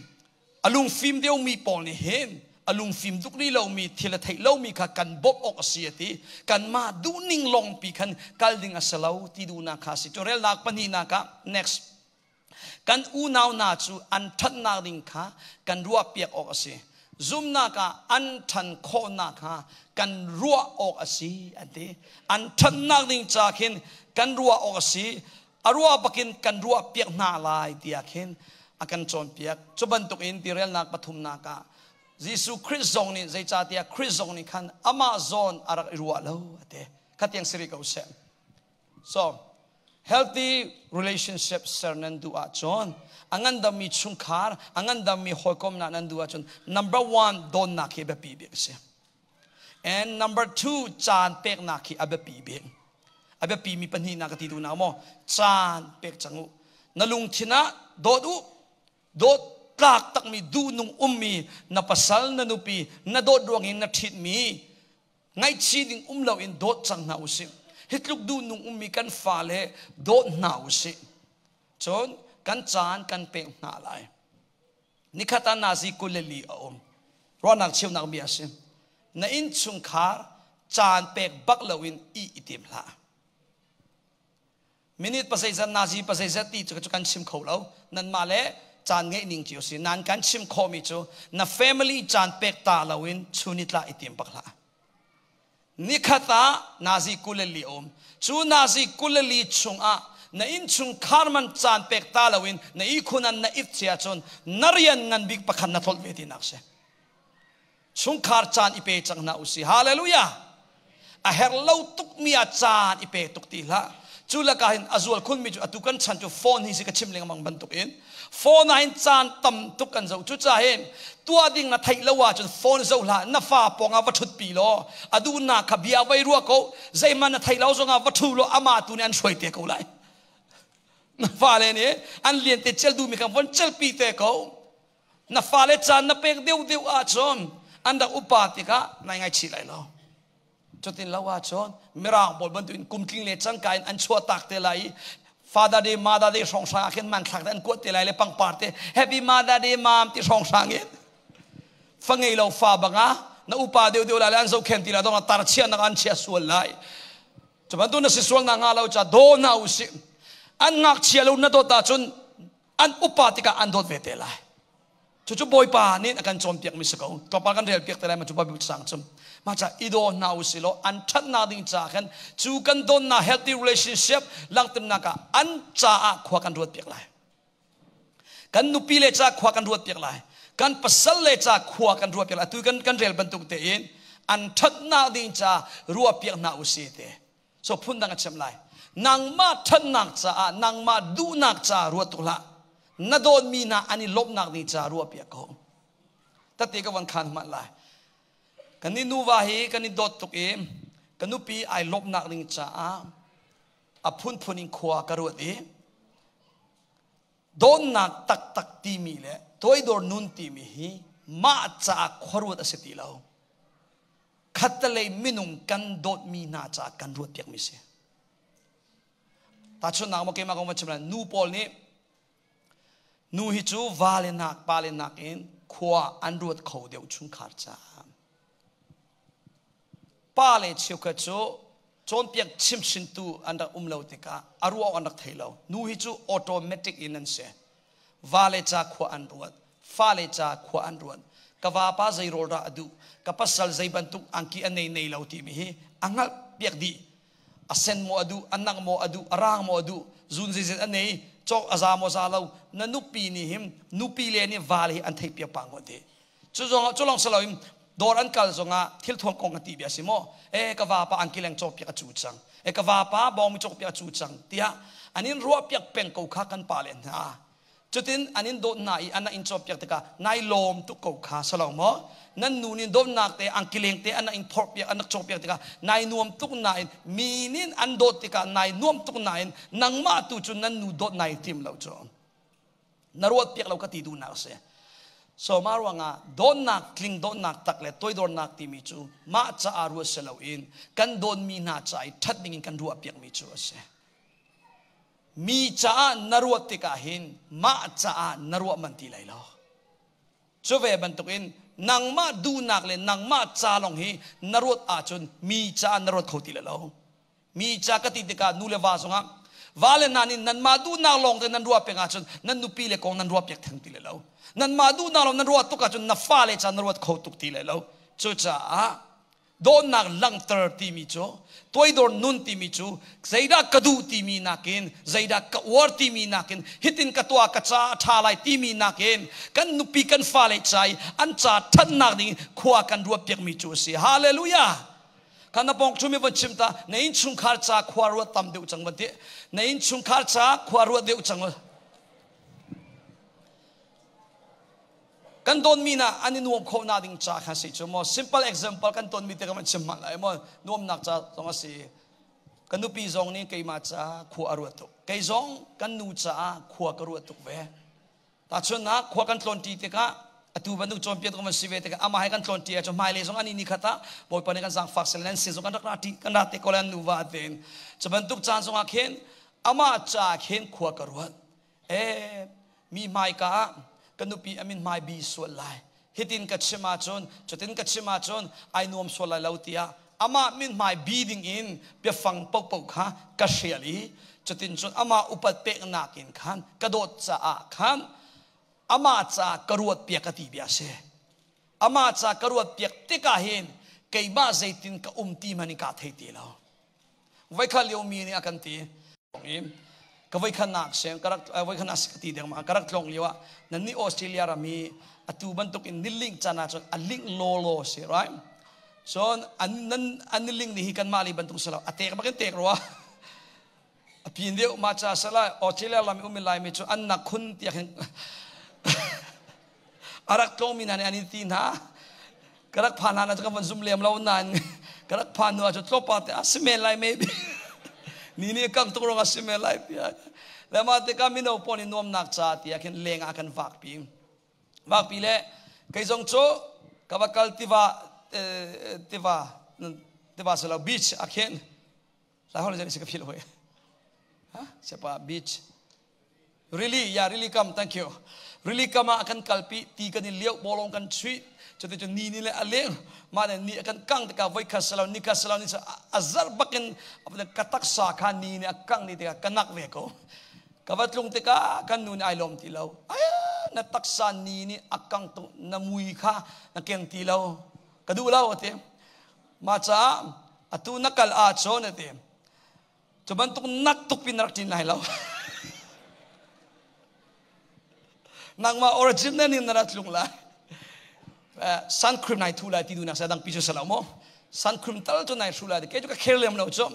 a lungfim deuhmi pawl nih hin a lungfim duk rih lomi, thil a theih lomi kha kan bawmh awk a si a ti. Kanmah duhning lawngpi khan kal ding a si lo ti duhnak kha a si. Cu relnak pahnihnak ah, next, kan unau hna cu an ṭhatnak ding kha kan ruahpiak awk a si, zumnak ah an ṭhan khawhnak kha kan ruah awk a si an ti. An ṭhatnak ding ca khin kan ruah awk a si, a ruah bakin kan ruah piak hna lai tiah khin a kan cawnpiak. Cu bantuk in tirelnak pathumnak ah Jesuh Khrih zong nih, zeicahtiah Khrih zong nih khan amah zawn a rak i ruah lo a ti. Khatiang siri ko seh. So, healthy relationship ser nan duh ahcun, a ngandammi chungkhar, a ngandammi hawikomnak nan duh ahcun, number one, dawtnak hi biapi bik a si. And number two, caan peknak hi a biapi bik. A biapi mi pahnih na ka ti duh na maw? Caan pek cang u. Na lungthin ah dawt u, dawt tlak takmi duhnung ummi na pasal na nupi na dawt ruangin na ṭhitmi ngaihchih ding um loin dawt cang hna usih. Hi tluk duhnung ummi kan fale dawt hna usih. Cun kan caan kan pek hna lai. Nikhat ah nazi 24 a um. Ruahnak cheunak bia a si. Na innchungkhar caan pek bak loin i i tim hlah. Minute pazeizat nazi pazeizat ti cu kan chim kho lo. Nanmah le caan ngeih ning cio si. Nan kan chim khawhmi cu na family caan pek ta loin chunitla i tim bak hlah. Nikhat ah nazi 24 a um. Cu nazi 24 chungah na innchungkhar man caan pek ta loin na ihkhun an na it cia cun na rian ngan bik pakhat na tlolh ve tinak si. Chungkhar caan i pe cang hna usih. Hallelujah! A herh lo tukmi ah caan i pe tuk ti hlah. Cu lakah hin a zual khunmi cu atu kan chan cu phone hi si ka chim lengmang bantukin phone ah hin caan tam tuk kan zoh. Cucaah hin tuah ding na theih lo ahcun phone zoh hlah. Na fa pawng ah va ṭhut pi law a duhnak kha bia vai ruah ko. Zeihmanh na theih lo zongah va ṭhu law amah tu nih an hruai te ko lai. Na fale nih an lian te cel duhmi kha von celpi te ko. Na fale caan na pek deuhdeuh ahcun an rak upa tikah nai ngaichih lai lo. Cutin lo ahcun mirang pawl bantukin kumtling le cangka in an chuah tak te lai i Father Day, Mother Day hrawnghrang ah khin manthlak te an kuat te lai le pangpar te Happy Mother Day mom ti hrawnghrang in fa ngei lo fa banga na upa deuh deuh lai le an zohkhen ti la dong tar chia nak an chia sual lai. Cu bantuk na si sual na nga lo cha daw hna usih. An ngakchia lo na dawt ahcun an upa tikah an dawt ve te lai. Cucu Bawipa nih a kan cawnpiakmi si ko. Tlawmpal kan rel piak te lai ma cu Bible cang cum. Mah ca i daw hna u si law an ṭhatnak ding ca khan cu kan dawnnak healthy relationship langhternak ah an caah khua kan ruat piak lai. Kan nupi le ca khua kan ruat piak lai. Kan pasal le ca khua kan ruat piak lai. Atu kan kan rel bantuk tein an ṭhatnak ding ca ruah piak hna u si te. So phundang a chim lai. Nangmah ṭhatnak caah, nangmah duhnak caah ruat tuk hlah. Na dawtmi hna an i lawmhnak ding caah ruah piak ko. Tate ka van khan hmanh lai. Kan ni nuva hi kan i dawt tuk i ka nupi ai lawmhnak ding caah a phunphun in khua ka ruat i dawtnak taktak timi le toidor nun timi hi mah caah khuaruat a si ti lo. Khattelei minung kan dawtmi hna caah kan ruat piakmi si. Tahchunhnak maw keimah kong van chim lai. Nu pawl nih nu hi cu va le nak pa le nak in khua an ruat kho deuh chungkhar caah. Pa le cheukhat cu cawnpiak chimhrintu an rak um lo tikah a ruah an rak thei lo. Nu hi cu automatic in an si. Vale ca khua an ruat, fale ca khua an ruat. Ka vapa zei rawl dah a duh, ka pasal zei bantuk angki a nei nei lo timi hi a hngalh piak dih. A sen maw a duh, a nak maw a duh, a rang maw a duh, zun zeizet a nei, cawk a za maw za lo, na nupi nih him nupi le nih vale hi an theih piak pah ngawt dih. Cu zong cu lawng si loin dawr an kal zongah thil thuam kong kan ti bia si maw? E ka vapa angki leng cawk piak a cu cang. E ka vapa bawngmi cawk piak a cu cang tiah an in ruah piak peng ko kha kan pa le hna. Cutin an in dawt hna i an in cawk piak tikah nai lawm tuk ko kha salo maw? Nan nu nih dawtnak te angki leng te an in phorh piak an rak cawk piak tikah nai nuam tuk nain mi nih an dawt tikah nai nuam tuk nain nangmah tu cu nan nu dawt nai tim lo cu. Na ruat piak lo ka ti duhnak a si. So mah ruangah dawtnak tling dawtnak tak le toidornak timi cu mah caah ruat si loin kan dawtmi hna ca i ṭhat ding in kan ruah piakmi cu a si. Mi caah na ruat tikah hin mah caah na ruah man ti lai lo. Cu ve bantukin nangmah duhnak le nangmah ca lawng hi na ruat ahcun mi caah na ruat kho ti lai lo. Mi ca ka ti tikah nu le va zongah va le hna nih nanmah duhnak lawng te nan ruah peng ahcun nan nupi le kong nan ruah piak theng ti le lo. Nanmah duhnak lawng nan ruah tuk ahcun na fale ca na ruat kho tuk ti le lo. Cucaah dawtnak langhter timi cu toidor nun timi cu zeidah ka duh timi nakin zeidah ka uar timi nakin hitin ka tuah ka ca a ṭha lai timi nakin kan nupi kan fale ca i an ca ṭhatnak ding khua kan ruah piakmi cu a si. Hallelujah! Kan na pong chumi van chim ta na inn chungkhar ca khua ruat tam deuh cang van ti na inn chungkhar ca khua ruat deuh cang kan don mi na an i nuam kho na ding ca kha si chu mo simple example kan ton mi te ka van chim hmanh lai mo nuamnak ca zong a si. Ka nupi zong nih keimah caah khua a ruat tuk. Kei zong kan nu caah khua ka ruat tuk ve. Tahchunhnak khua kan tlawnṭi tikah atu bantuk cawnpiak kan si ve tikah amah he kan tlawnṭi ahcun hmailei zong ani ni khat ah Bawipa nih kan zaangfak sel nan sin zong kan rak ra ṭi kan ra te ko lai an nuva tein. Cu bantuk caan zongah khin amah caah khin khua ka ruat. E mi hmaika ah ka nupi a min hmai bi sual lai. Hitin ka chim ahcun cutin ka chim ahcun ai nuam sual lai lo tiah amah min hmai bi ding in biafang paohpaoh kha ka hrial i cutin cun amah upat peknak in khan ka dawt caah khan amah caah ka ruat piak ka ti bia a si. Amah caah ka ruat piak tikah hin keimah zeitin ka um ti hmanh in kaa thei ti lo. Voikhat lio mi nih a kan ti ka voikhatnak sem ka rak voikhatnak ka ti deng ma ka rak tlong lio ah nan nih Australia ram hi atu bantuk in niling chan ah cun a ling law law si right cun an nan an niling ni hi kan mah li bantuk salo a tek bakin tek rua a pin deuh ma cha sala Australia lam um lai mi chu an nak khun tiak hin a rak tlong mi hna nih an in ti hna ka rak phan hna cu ka van zum lem lo nain ka rak phan hnu ah cu tlawpa te a si men lai maybe ni nih kang tuk rong a si men lai tiah le mah tikah mino pawl nih nuamnak ca tiah khin leng ah kan vakpi vakpi le kei zong cu ka va kal tiva tiva tiva silo beach a khin lai hol si ka phil hoi ha siapa beach Really, yeah, really come, thank you. Really come ah kan kalpi ti kan i liau bolong kan chuih cuti cu ni ni le a leng mah le ni kan kang tikah voi khat salo ni khat salo ni a zar bakin ka taksa kha ni ni a kang ni tikah ka nak ve ko ka va tlung tikah kan nu nih ai lawm ti lo ai na taksa ni nih a kang tuk na mui kha na keng ti lo ka duh lo ati mah caah atu na kal ah cun ati Cu bantuk nak tuk pin rak ṭin lai lo. Nangmah origin na nin na ra tlung lai. Sun cream nai thu lai ti du nak sa dang pi chu salo mo. Sun cream tal chu nai hru lai ke chu ka kher lem lo chu.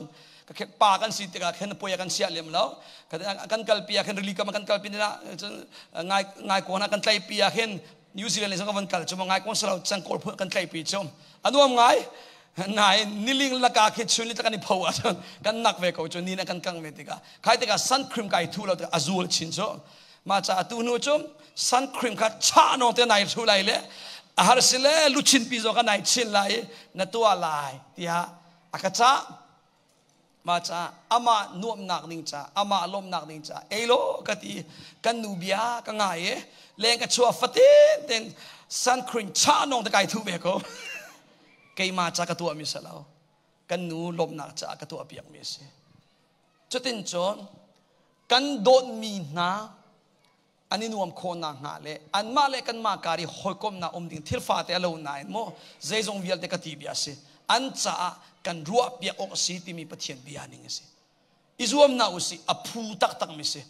Ka khe pa kan si tikah khen poya kan sia lem lo. Kan kal pi khen rili kam kan kal pi na ngai ngai ko na kan tlai pi khen New Zealand le zong kan kal chu ngai ko salo chang kol phu kan tlai pi chu. Anuam ngai nai niling laka khi chun ni kan i pho ahcun kan nak ve ko cu ni na kan kang ve tikah khai tikah sun cream kai thu lo tikah a zul chin cu ma cha atu hnu cu sun cream kha cha no te nai thu lai le a har si le luchin pi zo ka nai chin lai na tua lai tiah a ka ca ma ca amah nuamnak ding ca amah lawmnak ding ca ei lo ka ti kan nu bia ka ngai e leng ka chuah fatin ten sun cream cha nong te kai thu ve ko keimah ca ka tuah mi si lo kan nu lawmnak caah ka tuah piak mi a si cutin cun kan dawtmi hna an i nuam khawh nakhnga le anmah le kanmah kar i hawikomhnak um ding thil fate a lo nain maw zeizong vialte ka ti bia a si an caah kan ruah piak awk a si timi Pathian bia ning a si i zuam na usih a phu taktak mi si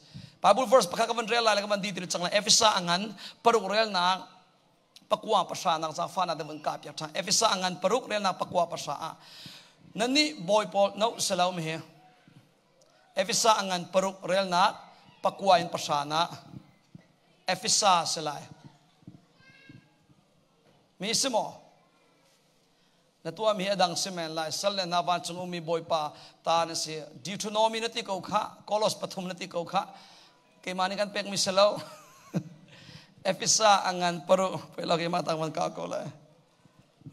Bible verse pakhat ka van rel lai le ka van di til cang lai Efesa angan paruk relnak pakua pahra nak zafa na de van ka piak ṭhan Efesa angan paruk relnak pakua pahra ah nan nih bawi pawl no selo mi hi Efesa angan paruk relnak pakua in pahra na Efesa selai mi si maw na tuahmi adang si men lai sal le na vancung ummi bawipa ta na si Deuteronomy na ti ko kha Kolos pathum na ti ko kha keimah nih kan pekmi si lo Efesa angan paruk pei lo keimah tang van ka ko lai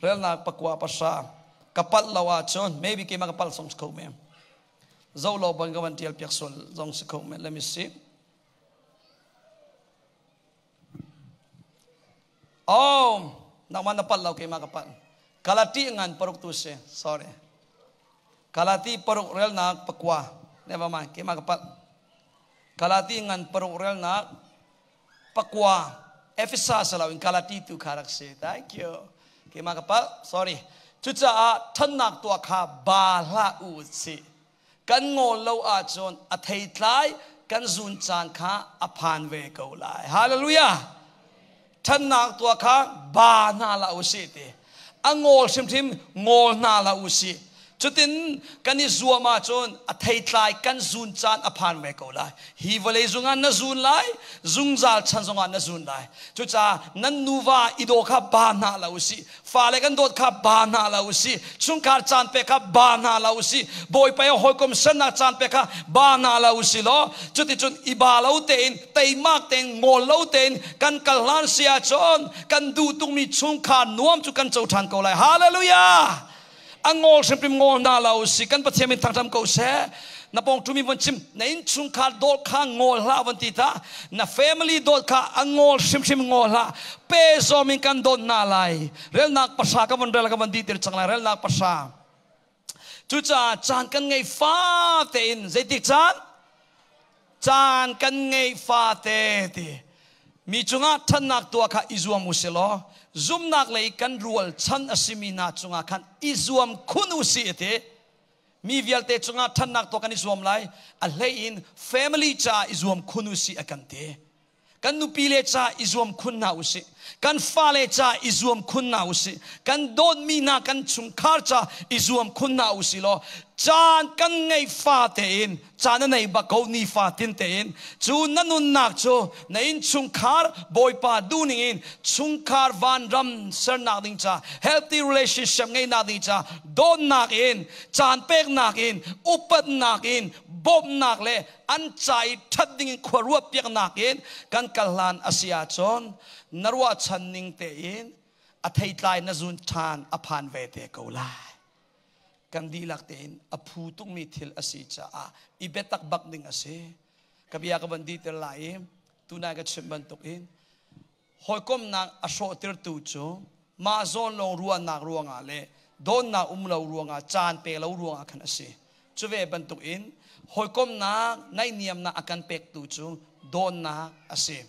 relnak pakua pasra ka palh lo ahcun maybe keimah ka palh song si kho men zo lo ban ka van tial piak sual zong si kho men let me see oh nangmah na palh lo keimah ka palh Galati ngan paruk tu si sorry Galati paruk relnak pakua never mind keimah ka palh Galati ngan paruk relnak pakua Efesa salo in Galati tu kha rak si thank you keimah ka palh sorry cucaah ṭhannak tuah kha ba hlah u si kan ngawl lo ahcun a theitlai kan zun caan kha a phan ve ko lai hallelujah ṭhannak tuah kha ba hna la u si ti a ngawl hrimhrim ngawl hna la u si. Cutin kan i zuam ahcun a theitlai kan zun caan a phan ve ko lai. Hi vawlei zungah na zun lai, zungzal chan zongah na zun lai. Cucaah nan nuva i daw kha ba hna lo usih. Fale kan dawt kha ba hna lo usih. Chungkhar caan pek kha ba hna lo usih. Bawipa he hawikom sernak caan pek kha ba hna lo usih law cuticun i ba lo tein teimak tein ngol lo tein kan kal hlan si ahcun kan duh tukmi chungkhar nuam cu kan co ṭhan ko lai. Hallelujah! A ngol hrimhrim ngol hna lo si. Kan Pathian min thangṭam ko seh. Na pawng ṭumi von chim, na innchungkhar dawt kha ngol hlah von ti ta. Na family dawt kha a ngol hrimhrim ngol hlah. Pe zawm in kan dawt hna lai. Relnak pahra ka von rel ka von di tir cang lai. Relnak pahra. Cucaah caan kan ngei fa tein zeitik caan? Caan kan ngei fate ti. Mi cungah ṭhatnak tuah kha i zuam u si law zumnak lei kan rual chan a simi hna cungah khan i zuam khun u si ti. Mi vialte cungah ṭhatnak tuah kan i zuam lai. A hlei in family caah i zuam khun u si a kan ti. Kan nupile ca i zuam khun hna usih. Kan fale ca i zuam khun hna usih. Kan dawtmi hna kan chungkhar ca i zuam khun hna usih law caan kan ngeih fa tein caan a nei bak ko nifa tin tein cu na nunnak cu na innchungkhar Bawipa duhning in chungkhar vanram sernak ding ca healthy relationship ngeihnak ding ca dawtnak in caan peknak in upatnak in bawmhnak le an ca i ṭhat ding in khua ruah piaknak in kan kal hlan a si ahcun na ruahchan ning tein a theitlai na zun ṭhan a phan ve te ko lai. Kan dihlak tein a phu tukmi thil a si caah i biatak bak ding a si. Ka bia ka van diter lai i tunai ka chim bantukin hawikomhnak a hrawhtertu cu mah zawn lawng ruahnak ruangah le dawnnak um lo ruangah caan pe lo ruangah khan a si. Cu ve bantukin hawikomhnak naihniamnak a kan pektu cu dawnnak a si.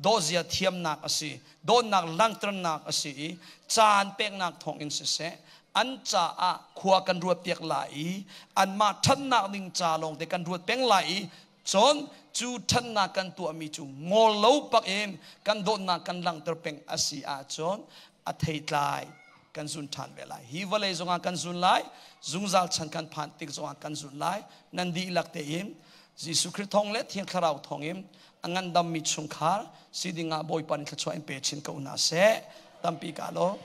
Dawzia thiamnak a si. Dawtnak langhternak a si i caan peknak thawngin siseh an caah khua kan ruat piak lai i anmah ṭhatnak ding ca lawngte kan ruat peng lai i cun cu ṭhatnak kan tuahmi cu ngol lo pak in kan dawtnak kan langhter peng a si ahcun a theitlai kan zun ṭhan ve lai. Hi vawlei zongah kan zun lai, zungzal chan kan phan tik zongah kan zun lai. Nan dihlak tein Jesuh Khrih thawng le Thiang Thlarau thawngin a ngandammi chungkhar si dingah Bawipa nih thluachuah in pe chin ko hna seh. Tampi ka lawm.